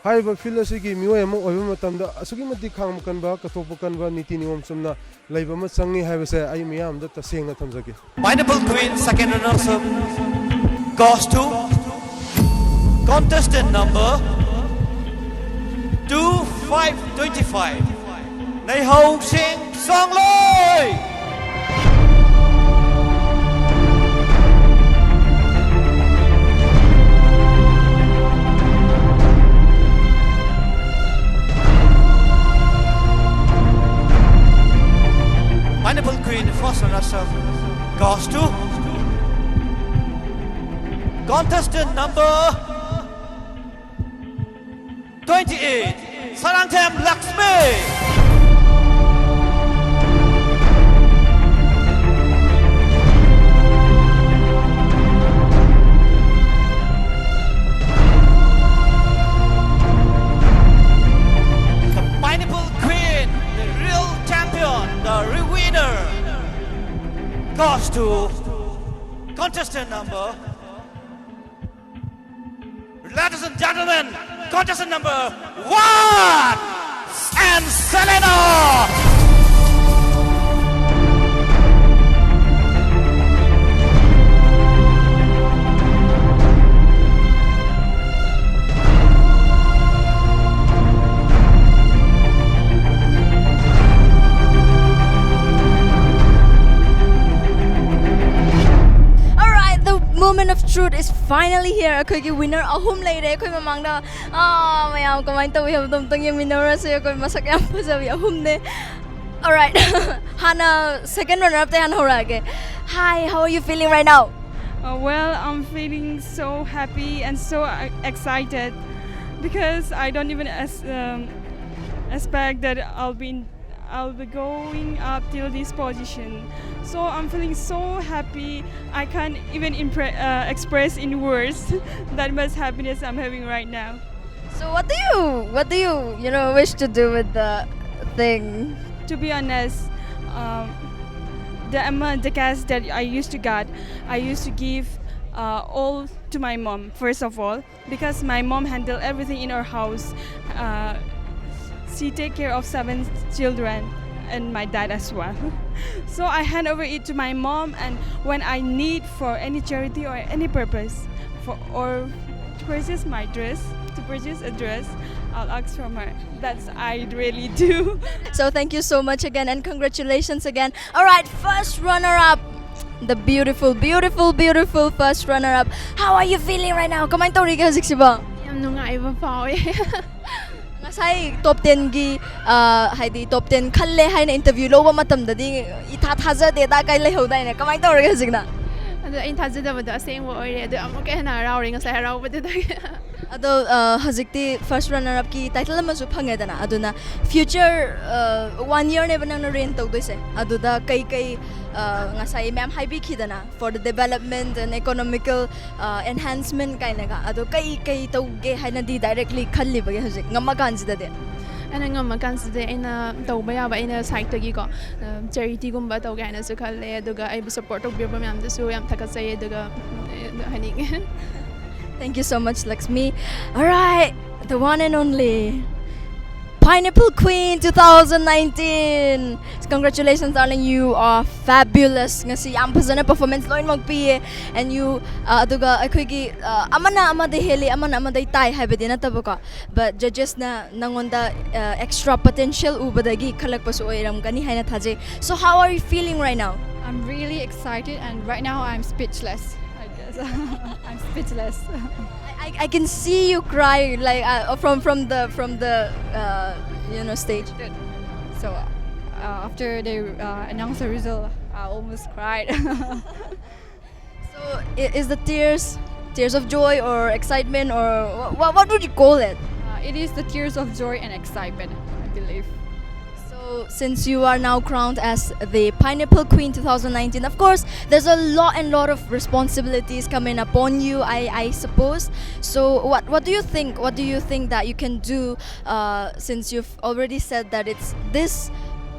ꯍꯥꯏꯔꯤꯕ ꯐꯤꯜꯗ ꯑꯁꯤꯒꯤ ꯃꯤꯑꯣꯏ ꯑꯃ ꯑꯣꯏꯕ ꯃꯇꯝꯗ ꯑꯁꯨꯛꯀꯤ ꯃꯇꯤꯛ ꯈꯥꯡꯕ ꯀꯟꯕ, ꯀꯠꯊꯣꯛꯄ ꯀꯟꯕ, ꯅꯤꯇꯤ ꯅꯤꯌꯣꯝ ꯆꯨꯝꯅ ꯂꯩꯕ ꯑꯃ ꯆꯪꯉꯤ ꯍꯥꯏꯕꯁꯦ ꯑꯩ ꯃꯤꯌꯥꯝꯗ ꯇꯁꯦꯡꯅ ꯊꯝꯖꯒꯦ꯫ Pineapple Queen second runner-up goes to contestant number two five twenty-five, Neihao Singh Songloi. Pineapple Queen first runner-up goes to contestant number twenty-eight, Sarangthem Lakshmi. The Pineapple Queen, the real champion, the real winner, goes to contestant number and gentlemen, contestant number one, San Selena. Alright, the moment of truth is finally here. ꯑꯩꯈꯣꯏꯒꯤ winner ꯑꯍꯨꯝ ꯂꯩꯔꯦ ꯑꯩꯈꯣꯏ ꯃꯃꯥꯡꯗ꯫ ꯑꯥ, ꯃꯌꯥꯝ ꯀꯃꯥꯏꯅ ꯇꯧꯏ ꯍꯥꯏꯕꯗꯣ ꯑꯝꯇꯪ ꯌꯦꯡꯃꯤꯟꯅꯔꯁꯦ꯫ ꯑꯩꯈꯣꯏ ꯃꯁꯛ ꯌꯥꯝ ꯐꯖꯕꯤ ꯑꯍꯨꯝꯅꯦ꯫ Alright, ꯍꯥꯟꯅ second runner up ꯇ ꯍꯥꯟꯅ ꯍꯧꯔꯛꯑꯒꯦ꯫ Hi, how are you feeling right now? Uh, well, I'm feeling so happy and so uh, excited because I don't even as, um, expect that I'll be in, I'll be going up till this position. So I'm feeling so happy. I can't even impre- uh, express in words that much happiness I'm having right now. So what do you what do you you know wish to do with the thing? To be honest, um, the amount, the cash that I used to get, I used to give uh, all to my mom first of all, because my mom handled everything in our house. Uh, she take care of seven children and my dad as well. So I hand over it to my mom, and when I need for any charity or any purpose, for or to purchase my dress, to purchase a dress, I'll ask from her. That's I really do. So thank you so much again and congratulations again. Alright, first runner up. The beautiful, beautiful, beautiful first runner up. How are you feeling right now? ꯀꯃꯥꯏꯅ ꯇꯧꯔꯤꯒꯦ ꯍꯧꯖꯤꯛꯁꯤꯕꯣ? ꯌꯥꯝ ꯅꯨꯡꯉꯥꯏꯕ ꯐꯥꯎꯋꯦ꯫ ꯉꯁꯥꯏ top ten ꯒꯤ ꯍꯥꯏꯗꯤ top ten ꯈꯜꯂꯦ ꯍꯥꯏꯅ interview ꯂꯧꯕ ꯃꯇꯝꯗꯗꯤ ꯏꯊꯥ ꯊꯥꯖꯗꯦꯗ ꯀꯥꯏ ꯂꯩꯍꯧꯗꯥꯏꯅꯦ? ꯀꯃꯥꯏꯅ ꯇꯧꯔꯒꯦ ꯍꯧꯖꯤꯛꯅ? ꯑꯗꯣ ꯑꯩꯅ ꯊꯥꯖꯗꯕꯗꯣ ꯑꯁꯦꯡꯕ ꯑꯣꯏꯔꯦ꯫ ꯑꯗꯣ ꯑꯃꯨꯛꯀ ꯍꯦꯟꯅ ꯍꯔꯥꯎꯔꯦ ꯉꯁꯥꯏ ꯍꯔꯥꯎꯕꯗꯨꯗꯒꯤ꯫ ꯑꯗꯣ ꯑ, ꯍꯧꯖꯤꯛꯇꯤ first runner up ꯀꯤ title ꯑꯃꯁꯨ ꯐꯪꯉꯦꯗꯅ, ꯑꯗꯨꯅ future one year ꯅꯦꯕ ꯅꯪꯅ reign ꯇꯧꯗꯣꯏꯁꯦ, ꯑꯗꯨꯗ ꯀꯩꯀꯩ ꯑ, ꯉꯁꯥꯏ ꯃꯌꯥꯝ ꯍꯥꯏꯕꯤꯈꯤꯗꯅ for the development and economical enhancement ꯀꯥꯏꯅꯒ, ꯑꯗꯣ ꯀꯩ ꯀꯩ ꯇꯧꯒꯦ ꯍꯥꯏꯅꯗꯤ directly ꯈꯜꯂꯤꯕꯒꯦ ꯍꯧꯖꯤꯛ ꯉꯝꯃꯀꯥꯟꯁꯤꯗꯗꯤ? ꯑꯩꯅ ꯉꯝꯃꯀꯥꯟꯁꯤꯗ ꯑꯩꯅ ꯇꯧꯕ ꯌꯥꯕ ꯑꯩꯅ side ꯇꯒꯤꯀꯣ, charity ꯒꯨꯝꯕ ꯇꯧꯒꯦ ꯍꯥꯏꯅꯁꯨ ꯈꯜꯂꯦ꯫ ꯑꯗꯨꯒ ꯑꯩꯕꯨ support ꯇꯧꯕꯤꯔꯕ ꯃꯌꯥꯝꯗꯁꯨ ꯌꯥꯝ ꯊꯥꯒꯠꯆꯩ꯫ ꯑꯗꯨꯒ ꯎꯝ, ꯑꯗꯨ ꯍꯥꯏꯅꯤꯡꯉꯦ꯫ Thank you so much, Lakshmi. All right, the one and only Pineapple Queen two thousand nineteen. Congratulations, darling. You are fabulous. Ngasi ꯌꯥꯝ ꯐꯖꯅ performance ꯂꯣꯏꯅꯃꯛ ꯄꯤꯌꯦ. And you, uh, ꯑꯗꯨꯒ ꯑꯩꯈꯣꯏꯒꯤ, uh, ꯑꯃꯅ ꯑꯃꯗ ꯍꯦꯜꯂꯤ, ꯑꯃꯅ ꯑꯃꯗ ꯇꯥꯏ ꯍꯥꯏꯕꯗꯤ ꯅꯠꯇꯕꯀꯣ. But judgesꯅ ꯅꯪꯉꯣꯟꯗ, uh, extra potential ꯎꯕꯗꯒꯤ ꯈꯜꯂꯛꯄꯁꯨ ꯑꯣꯏꯔꯝꯒꯅꯤ ꯍꯥꯏꯅ ꯊꯥꯖꯩ. So how are you feeling right now? I'm really excited, and right now I'm speechless. I guess I'm speechless. I, I can see you cry, like, uh, from from the from the uh, you know, stage. So uh, after they uh, announced the result, I almost cried. So i- is the tears, tears of joy or excitement, or what, what would you call it? Uh, it is the tears of joy and excitement, I believe. So since you are now crowned as the Pineapple Queen two thousand nineteen, of course, there's a lot and lot of responsibilities coming upon you, I, I suppose. So what, what do you think? What do you think that you can do, uh, since you've already said that it's this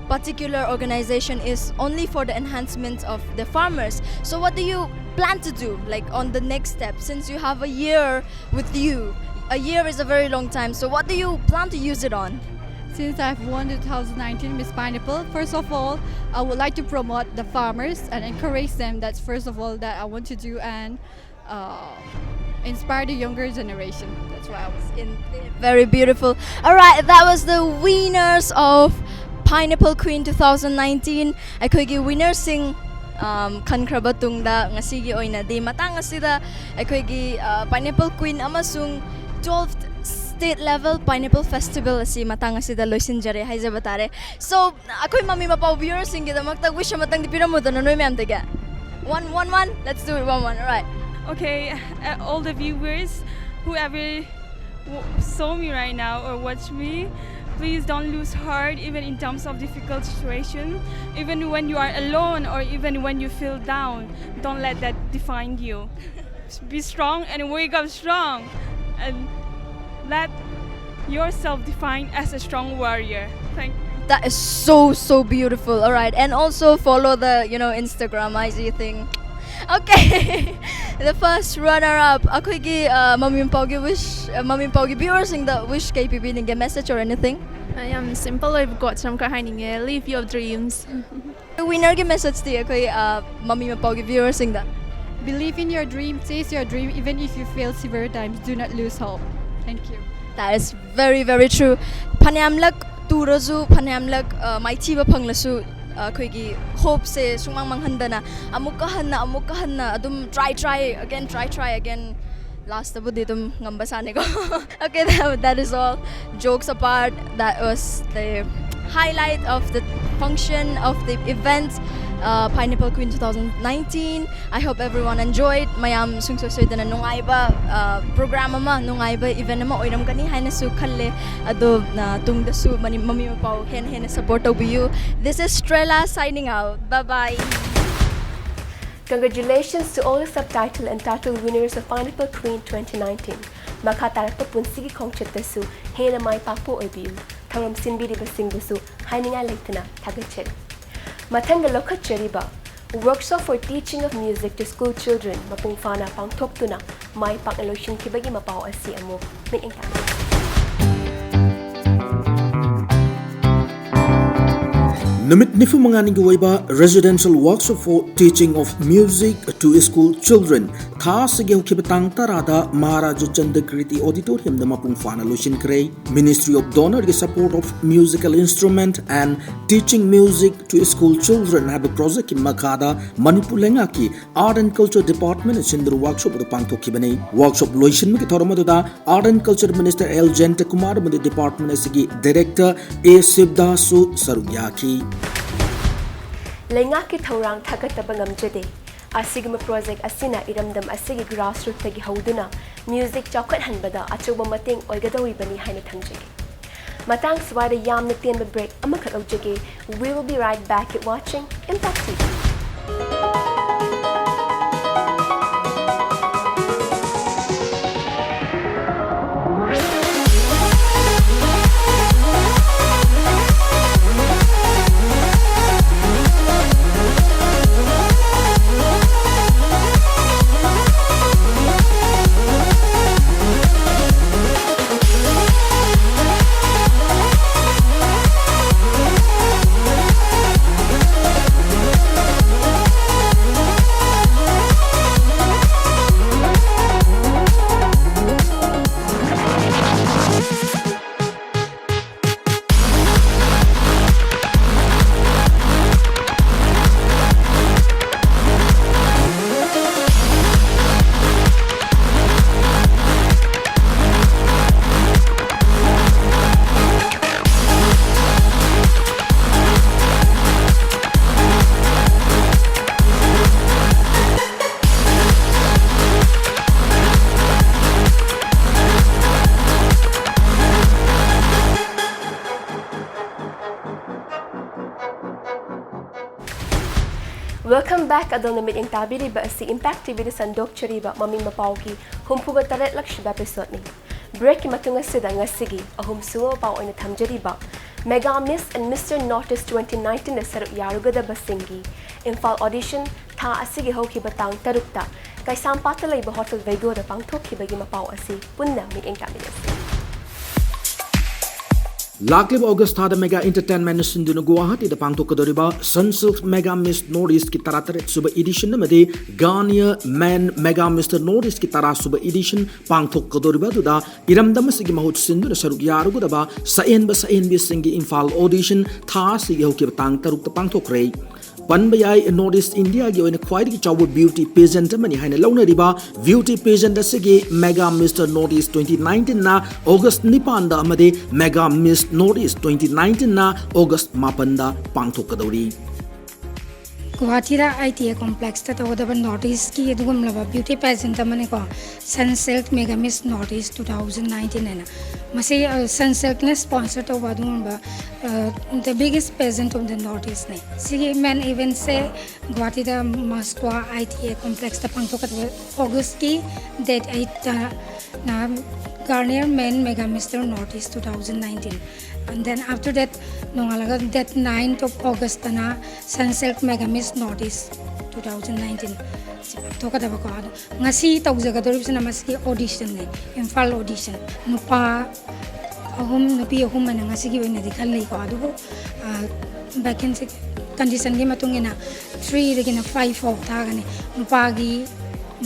particular organization is only for the enhancement of the farmers? So what do you plan to do, like, on the next step, since you have a year with you? A year is a very long time. So what do you plan to use it on? Since I've won the two thousand nineteen Miss Pineapple, first of all, I would like to promote the farmers and encourage them. That's first of all that I want to do, and uh, inspire the younger generation. That's what I was. In, very beautiful. All right, that was the winners of Pineapple Queen two thousand nineteen. ꯑꯩꯈꯣꯏꯒꯤ winnersꯁꯤꯡ, um, ꯈꯟꯈ꯭ꯔꯕ ꯇꯨꯡꯗ, ꯉꯁꯤꯒꯤ ꯑꯣꯏꯅꯗꯤ ꯃꯇꯥꯡ ꯑꯁꯤꯗ ꯑꯩꯈꯣꯏꯒꯤ, uh, Pineapple Queen ꯑꯃꯁꯨꯡ twelfth State Level Pineapple Festival ꯑꯁꯤ ꯃꯇꯥꯡ ꯑꯁꯤꯗ ꯂꯣꯏꯁꯤꯟꯖꯔꯦ ꯍꯥꯏꯖꯕ ꯇꯥꯔꯦ. So ꯑꯩꯈꯣꯏ ꯃꯃꯤ ꯃꯄꯥ viewersꯁꯤꯡꯒꯤꯗꯃꯛꯇ wish ꯑꯃꯇꯪꯗꯤ ꯄꯤꯔꯝꯃꯨꯗꯅ, ꯅꯣꯏ ꯃꯌꯥꯝꯗꯒꯤ. One, one, one. Let's do it, one, one. All right. Okay, uh, all the viewers, whoever w- saw me right now or watch me, please don't lose heart, even in times of difficult situation. Even when you are alone or even when you feel down, don't let that define you. Be strong and wake up strong, and let yourself define as a strong warrior. Thank you. That is so, so beautiful. All right, and also follow the, you know, Instagram, I G thing. Okay. The first runner up, ꯑꯩꯈꯣꯏꯒꯤ ꯃꯃꯤ ꯃꯄꯥꯎꯒꯤ wish, ꯃꯃꯤ ꯃꯄꯥꯎꯒꯤ viewerꯁꯤꯡꯗ wish ꯀꯩ ꯄꯤꯕꯤꯅꯤꯡꯒꯦ? Message or anything? ꯌꯥꯝ simple ꯑꯣꯏꯕ quotes ꯑꯃꯈꯛ ꯍꯥꯏꯅꯤꯡꯉꯦ: Live your dreams. Winnerꯒꯤ messageꯇꯤ ꯑꯩꯈꯣꯏ ꯃꯃꯤ ꯃꯄꯥꯎꯒꯤ viewerꯁꯤꯡꯗ? Believe in your dream, chase your dream, even if you fail several times, do not lose hope. Thank you. That is very, very true. ꯐꯅꯌꯥꯝꯂꯛ ꯇꯨꯔꯁꯨ, ꯐꯅꯌꯥꯝꯂꯛ ꯃꯥꯏꯊꯤꯕ ꯐꯪꯂꯁꯨ, ꯑꯩꯈꯣꯏꯒꯤ hopeꯁꯦ ꯁꯨꯡꯃꯥꯡ ꯃꯥꯡꯍꯟꯗꯅ ꯑꯃꯨꯛꯀ ꯍꯟꯅ, ꯑꯃꯨꯛꯀ ꯍꯟꯅ ꯑꯗꯨꯝ try, try again, try, try again. Lastꯇꯕꯨꯗꯤ ꯑꯗꯨꯝ ꯉꯝꯕ ꯁꯥꯅꯤꯀꯣ. Okay, that, that is all. Jokes apart, that was the highlight of the function, of the event, uh, Pineapple Queen two thousand nineteen. I hope everyone enjoyed. ꯃꯌꯥꯝ ꯁꯨꯡꯁꯣꯏ ꯁꯣꯏꯗꯅ ꯅꯨꯡꯉꯥꯏꯕ program ꯑꯃ, ꯅꯨꯡꯉꯥꯏꯕ event ꯑꯃ ꯑꯣꯏꯔꯝꯒꯅꯤ ꯍꯥꯏꯅꯁꯨ ꯈꯜꯂꯦ꯫ ꯑꯗꯣ ꯇꯨꯡꯗꯁꯨ ꯃꯃꯤ ꯃꯄꯥꯎ ꯍꯦꯟꯅ ꯍꯦꯟꯅ support ꯇꯧꯕꯤꯌꯨ. This is Strella signing out. Bye bye. Congratulations to all the subtitle and title winners of Pineapple Queen twenty nineteen. ꯃꯈꯥ ꯇꯥꯔꯛꯄ ꯄꯨꯟꯁꯤꯒꯤ ꯈꯣꯡꯆꯠꯇꯁꯨ ꯍꯦꯟꯅ ꯃꯥꯏ ꯄꯥꯛꯄ ꯑꯣꯏꯕꯤꯌꯨ꯫ ꯊꯧꯔꯝ ꯁꯤꯟꯕꯤꯔꯤꯕꯁꯤꯡꯕꯨꯁꯨ ꯍꯥꯏꯅꯤꯡꯉꯥꯏ ꯂꯩꯇꯅ ꯊꯥꯒꯠꯆꯔꯤ꯫ ꯃꯊꯪꯗ ꯂꯧꯈꯠꯆꯔꯤꯕ Workshop for Teaching of Music to School Children ꯃꯄꯨꯡ ꯐꯥꯅ ꯄꯥꯡꯊꯣꯛꯇꯨꯅ ꯃꯥꯏ ꯄꯥꯛꯅ ꯂꯣꯏꯁꯤꯟꯈꯤꯕꯒꯤ ꯃꯄꯥꯎ ꯑꯁꯤ ꯑꯃꯨꯛ ꯃꯤꯠꯌꯦꯡ ꯇꯥꯛꯂꯤ꯫ ꯅꯨꯃꯤꯠ ꯅꯤꯐꯨ ꯃꯉꯥꯅꯤꯒꯤ ꯑꯣꯏꯕ Residential Workshop for Teaching of Music to School Children ꯊꯥ ꯑꯁꯤꯒꯤ ꯍꯧꯈꯤꯕ ꯇꯥꯡ ꯇꯔꯥꯗ ꯃꯍꯥꯔꯥꯖ ꯆꯟꯗ꯭ꯔ ꯀꯤꯔꯇꯤ Auditoriumꯗ ꯃꯄꯨꯡ ꯐꯥꯅ ꯂꯣꯏꯁꯤꯟꯈ꯭ꯔꯦ꯫ Ministry of DoNERꯒꯤ support of musical instrument and teaching music to school children ꯍꯥꯏꯕ projectꯀꯤ ꯃꯈꯥꯗ ꯃꯅꯤꯄꯨꯔ ꯂꯩꯉꯥꯛꯀꯤ Art and Culture Departmentꯅ ꯁꯤꯟꯗꯨꯅ workshop ꯑꯗꯨ ꯄꯥꯡꯊꯣꯛꯈꯤꯕꯅꯤ꯫ Workshop ꯂꯣꯏꯁꯤꯟꯕꯒꯤ ꯊꯧꯔꯝ ꯑꯗꯨꯗ Art and Culture Minister L ꯖꯌꯟꯇꯀꯨꯃꯥꯔ ꯑꯃꯗꯤ department ꯑꯁꯤꯒꯤ director ꯑꯦ ꯁꯤꯕꯗꯥꯁꯁꯨ ꯁꯔꯨꯛ ꯌꯥꯈꯤ꯫ ꯂꯩꯉꯥꯛꯀꯤ ꯊꯧꯔꯥꯡ ꯊꯥꯒꯠꯇꯕ ꯉꯝꯖꯗꯦ꯫ ꯑꯁꯤꯒꯨꯝꯕ project ꯑꯁꯤꯅ ꯏꯔꯝꯗꯝ ꯑꯁꯤꯒꯤ grassrootꯇꯒꯤ ꯍꯧꯗꯨꯅ music ꯆꯥꯎꯈꯠꯍꯟꯕꯗ ꯑꯆꯧꯕ ꯃꯇꯦꯡ ꯑꯣꯏꯒꯗꯧꯔꯤꯕꯅꯤ ꯍꯥꯏꯅ ꯊꯝꯖꯒꯦ꯫ ꯃꯇꯥꯡ ꯁ꯭ꯋꯥꯏꯗ ꯌꯥꯝꯅ ꯇꯦꯟꯕ break ꯑꯃꯈꯛ ꯂꯧꯖꯒꯦ꯫ We will be right back. Keep watching Impact T V. Welcome back. ꯑꯗꯣꯝꯅ ꯃꯤꯠꯌꯦꯡ ꯇꯥꯕꯤꯔꯤꯕ ꯑꯁꯤ Impact TVꯗ ꯁꯟꯗꯣꯛꯆꯔꯤꯕ ꯃꯃꯤ ꯃꯄꯥꯎꯒꯤ ꯍꯨꯝꯐꯨꯒ ꯇꯔꯦꯠꯂꯛꯁꯨꯕ episodeꯅꯤ꯫ Breakꯀꯤ ꯃꯇꯨꯡ ꯑꯁꯤꯗ ꯉꯁꯤꯒꯤ ꯑꯍꯨꯝꯁꯨꯕ ꯃꯄꯥꯎ ꯑꯣꯏꯅ ꯊꯝꯖꯔꯤꯕ Mega Miss and Mister North East twenty nineteenꯗ ꯁꯔꯨꯛ ꯌꯥꯔꯨꯒꯗꯕꯁꯤꯡꯒꯤ ꯏꯝꯐꯥꯜ audition ꯊꯥ ꯑꯁꯤꯒꯤ ꯍꯧꯈꯤꯕ ꯇꯥꯡ ꯇꯔꯨꯛꯇ ꯀꯩꯁꯥꯝꯄꯥꯠꯇ ꯂꯩꯕ ꯍꯣꯇꯦꯜ ꯚꯦꯒꯣꯗ ꯄꯥꯡꯊꯣꯛꯈꯤꯕꯒꯤ ꯃꯄꯥꯎ ꯑꯁꯤ ꯄꯨꯟꯅ ꯃꯤꯠꯌꯦꯡ ꯇꯥꯃꯤꯟꯅꯁꯤ꯫ ꯂꯥꯛꯂꯤꯕ ꯑꯣꯒꯁ ꯊꯥꯗ Mega Entertainmentꯅ ꯁꯤꯟꯗꯨꯅ ꯒꯨꯋꯥꯍꯥꯇꯤꯗ ꯄꯥꯡꯊꯣꯛꯀꯗꯧꯔꯤꯕ Sunsilk Mega Miss North Eastꯀꯤ ꯇꯔꯥꯇꯔꯦꯠ ꯁꯨꯕ edition ꯑꯃꯗꯤ Garnier Men Mega Mister North Eastꯀꯤ ꯇꯔꯥ ꯁꯨꯕ edition ꯄꯥꯡꯊꯣꯛꯀꯗꯧꯔꯤꯕ ꯑꯗꯨꯗ ꯏꯔꯝꯗꯝ ꯑꯁꯤꯒꯤ ꯃꯍꯨꯠ ꯁꯤꯟꯗꯨꯅ ꯁꯔꯨꯛ ꯌꯥꯔꯨꯒꯗꯕ ꯁꯛꯍꯦꯟꯕ ꯁꯛꯍꯦꯟꯕꯤꯁꯤꯡꯒꯤ ꯏꯝꯐꯥꯜ audition ꯊꯥ ꯑꯁꯤꯒꯤ ꯍꯧꯈꯤꯕ ꯇꯥꯡ ꯇꯔꯨꯛꯇ ꯄꯥꯡꯊꯣꯛꯈ꯭ꯔꯦ꯫ ꯄꯟꯕ ꯌꯥꯏ, North East Indiaꯒꯤ ꯑꯣꯏꯅ ꯈ꯭ꯋꯥꯏꯗꯒꯤ ꯆꯥꯎꯕ beauty pageant ꯑꯃꯅꯤ ꯍꯥꯏꯅ ꯂꯧꯅꯔꯤꯕ beauty pageant ꯑꯁꯤꯒꯤ Mega Mister North East twenty nineteenꯅ ꯑꯣꯒꯁ ꯅꯤꯄꯥꯟꯗ ꯑꯃꯗꯤ Mega Miss North East twenty nineteenꯅ ꯑꯣꯒꯁ ꯃꯥꯄꯟꯗ ꯄꯥꯡꯊꯣꯛꯀꯗꯧꯔꯤ꯫ ꯒꯨꯋꯥꯍꯥꯇꯤꯗ ITA complexꯇ ꯇꯧꯒꯗꯕ North Eastꯀꯤ ꯑꯗꯨꯒꯨꯝꯂꯕ beauty pageant ꯑꯃꯅꯤꯀꯣ, Sunsilk Mega Miss North East two thousand nineteen ꯍꯥꯏꯅ꯫ ꯃꯁꯤ Sunsilkꯅ sponsor ꯇꯧꯕ ꯑꯗꯨꯒꯨꯝꯕ the biggest pageant of the North Eastꯅꯤ꯫ ꯁꯤꯒꯤ main eventꯁꯦ ꯒꯨꯋꯥꯍꯥꯇꯤꯗ ꯃꯁꯀ꯭ꯋꯥ ITA complexꯇ ꯄꯥꯡꯊꯣꯛꯀꯗꯕ ꯑꯣꯒꯁꯀꯤ date eightꯇꯅ Garnier Men Mega Mister North East two thousand nineteen, and then after that ꯅꯣꯡꯉꯥꯜꯂꯒ date ninth of Augustꯇꯅ Sunsilk Mega Miss North East two thousand nineteen ꯁꯤ ꯄꯥꯡꯊꯣꯛꯀꯗꯕꯀꯣ꯫ ꯑꯗꯣ ꯉꯁꯤ ꯇꯧꯖꯒꯗꯧꯔꯤꯕꯁꯤꯅ ꯃꯁꯤꯒꯤ auditionꯅꯦ, Imphal audition꯫ ꯅꯨꯄꯥ ꯑꯍꯨꯝ, ꯅꯨꯄꯤ ꯑꯍꯨꯝ ꯍꯥꯏꯅ ꯉꯁꯤꯒꯤ ꯑꯣꯏꯅꯗꯤ ꯈꯜꯂꯤꯀꯣ꯫ ꯑꯗꯨꯕꯨ vacancy conditionꯒꯤ ꯃꯇꯨꯡ ꯏꯟꯅ threeꯗꯒꯤꯅ five ꯐꯥꯎ ꯊꯥꯒꯅꯤ꯫ ꯅꯨꯄꯥꯒꯤ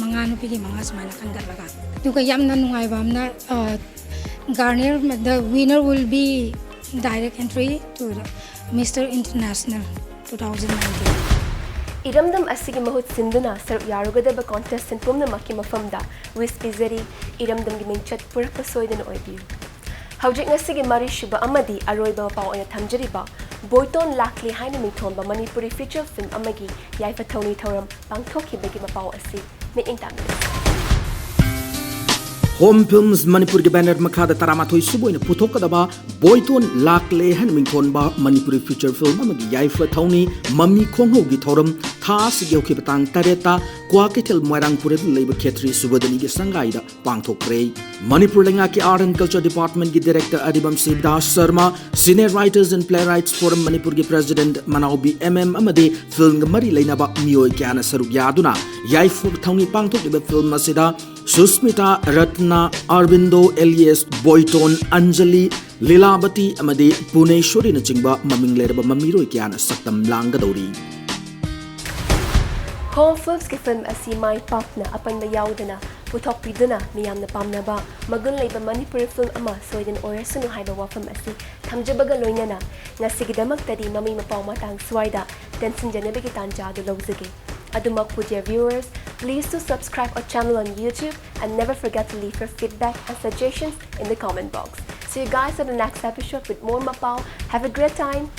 ꯃꯉꯥ, ꯅꯨꯄꯤꯒꯤ ꯃꯉꯥ ꯁꯨꯃꯥꯏꯅ ꯈꯟꯒꯠꯂꯒ꯫ ꯑꯗꯨꯒ ꯌꯥꯝꯅ ꯅꯨꯡꯉꯥꯏꯕ ꯑꯃꯅ, Garnier, the winner will be direct entry to the Mister International two thousand nineteen. ꯏꯔꯝꯗꯝ ꯑꯁꯤꯒꯤ ꯃꯍꯨꯠ ꯁꯤꯟꯗꯨꯅ ꯁꯔꯨꯛ ꯌꯥꯔꯨꯒꯗꯕ contestant ꯄꯨꯝꯅꯃꯛꯀꯤ ꯃꯐꯝꯗ wish ꯄꯤꯖꯔꯤ, ꯏꯔꯝꯗꯝꯒꯤ ꯃꯤꯡꯆꯠ ꯄꯨꯔꯛꯄ ꯁꯣꯏꯗꯅ ꯑꯣꯏꯕꯤꯌꯨ꯫ ꯍꯧꯖꯤꯛ ꯉꯁꯤꯒꯤ ꯃꯔꯤꯁꯨꯕ ꯑꯃꯗꯤ ꯑꯔꯣꯏꯕ ꯃꯄꯥꯎ ꯑꯣꯏꯅ ꯊꯝꯖꯔꯤꯕ ꯕꯣꯏꯇꯣꯟ ꯂꯥꯛꯂꯤ ꯍꯥꯏꯅ ꯃꯤꯡꯊꯣꯟꯕ ꯃꯅꯤꯄꯨꯔꯤ feature film ꯑꯃꯒꯤ ꯌꯥꯏꯐ ꯊꯧꯅꯤ ꯊꯧꯔꯝ ꯄꯥꯡꯊꯣꯛꯈꯤꯕꯒꯤ ꯃꯄꯥꯎ ꯑꯁꯤ ꯃꯤꯠꯌꯦꯡ ꯇꯥꯃꯤꯟꯅꯁꯤ꯫ Home Films ꯃꯅꯤꯄꯨꯔꯒꯤ banner ꯃꯈꯥꯗ ꯇꯔꯥꯃꯥꯊꯣꯏ ꯁꯨꯕ ꯑꯣꯏꯅ ꯄꯨꯊꯣꯛꯀꯗꯕ ꯕꯣꯏꯇꯣꯟ ꯂꯥꯛꯂꯦ ꯍꯥꯏꯅ ꯃꯤꯡꯊꯣꯟꯕ ꯃꯅꯤꯄꯨꯔꯤ feature film ꯑꯃꯒꯤ ꯌꯥꯏꯐ ꯊꯧꯅꯤ ꯃꯃꯤ ꯈꯣꯡꯍꯧꯒꯤ ꯊꯧꯔꯝ ꯊꯥ ꯑꯁꯤꯒꯤ ꯍꯧꯈꯤꯕ ꯇꯥꯡ ꯇꯔꯦꯠꯇ ꯀ꯭ꯋꯥꯀꯩꯊꯦꯜ ꯃꯣꯏꯔꯥꯡꯄꯨꯔꯦꯜꯗ ꯂꯩꯕ ꯈꯦꯇ꯭ꯔꯤ ꯁꯨꯕꯗꯅꯤꯒꯤ ꯁꯪꯒꯥꯏꯗ ꯄꯥꯡꯊꯣꯛꯈ꯭ꯔꯦ꯫ ꯃꯅꯤꯄꯨꯔ ꯂꯩꯉꯥꯛꯀꯤ Art and Culture Department ꯀꯤ Director Aribam Shivdas Sharma, Senior Writers and Playwrights Forum ꯃꯅꯤꯄꯨꯔꯒꯤ President ꯃꯅꯥꯎꯕꯤ ꯑꯦꯝ ꯑꯦꯝ ꯑꯃꯗꯤ film ꯒ ꯃꯔꯤ ꯂꯩꯅꯕ ꯃꯤꯑꯣꯏ ꯀꯌꯥꯅ ꯁꯔꯨꯛ ꯌꯥꯗꯨꯅ ꯌꯥꯏꯐ ꯊꯧꯅꯤ ꯄꯥꯡꯊꯣꯛꯂꯤꯕ film ꯑꯁꯤꯗ ꯁꯨꯁꯃꯤꯇꯥ, ꯔꯠꯅꯥ, ꯑꯔꯕꯤꯟꯗꯣ, ꯑꯦꯂꯤꯌꯥꯁ ꯕꯣꯏꯇꯣꯟ, ꯑꯟꯖꯂꯤ, ꯂꯤꯂꯥꯕꯇꯤ ꯑꯃꯗꯤ ꯄꯨꯅꯦꯁꯣꯔꯤꯅꯆꯤꯡꯕ ꯃꯃꯤꯡ ꯂꯩꯔꯕ ꯃꯃꯤꯔꯣꯏ ꯀꯌꯥꯅ ꯁꯛꯇꯝ ꯂꯥꯡꯒꯗꯧꯔꯤ꯫ Home Films ꯀꯤ film ꯑꯁꯤ ꯃꯥꯏ ꯄꯥꯛꯅ ꯑꯄꯟꯕ ꯌꯥꯎꯗꯅ ꯄꯨꯊꯣꯛꯄꯤꯗꯨꯅ ꯃꯤꯌꯥꯝꯅ ꯄꯥꯝꯅꯕ ꯃꯒꯨꯟ ꯂꯩꯕ ꯃꯅꯤꯄꯨꯔꯤ film ꯑꯃ ꯁꯣꯏꯗꯅ ꯑꯣꯏꯔꯁꯅꯨ ꯍꯥꯏꯕ ꯋꯥꯐꯝ ꯑꯁꯤ ꯊꯝꯖꯕꯒ ꯂꯣꯏꯅꯅ ꯉꯁꯤꯒꯤꯗꯃꯛꯇꯗꯤ ꯃꯃꯤ ꯃꯄꯥꯎ ꯃꯇꯥꯡ ꯁ꯭ꯋꯥꯏꯗ ꯇꯦꯟꯁꯤꯟꯖꯅꯕꯒꯤ ꯇꯥꯟꯖꯥ ꯑꯗꯨ ꯂꯧꯖꯒꯦ꯫ ꯑꯗꯨꯃꯛꯄꯨ, dear viewers, please to subscribe our channel on YouTube and never forget to leave your feedback and suggestions in the comment box. See you guys in the next episode with more Mapao. Have a great time.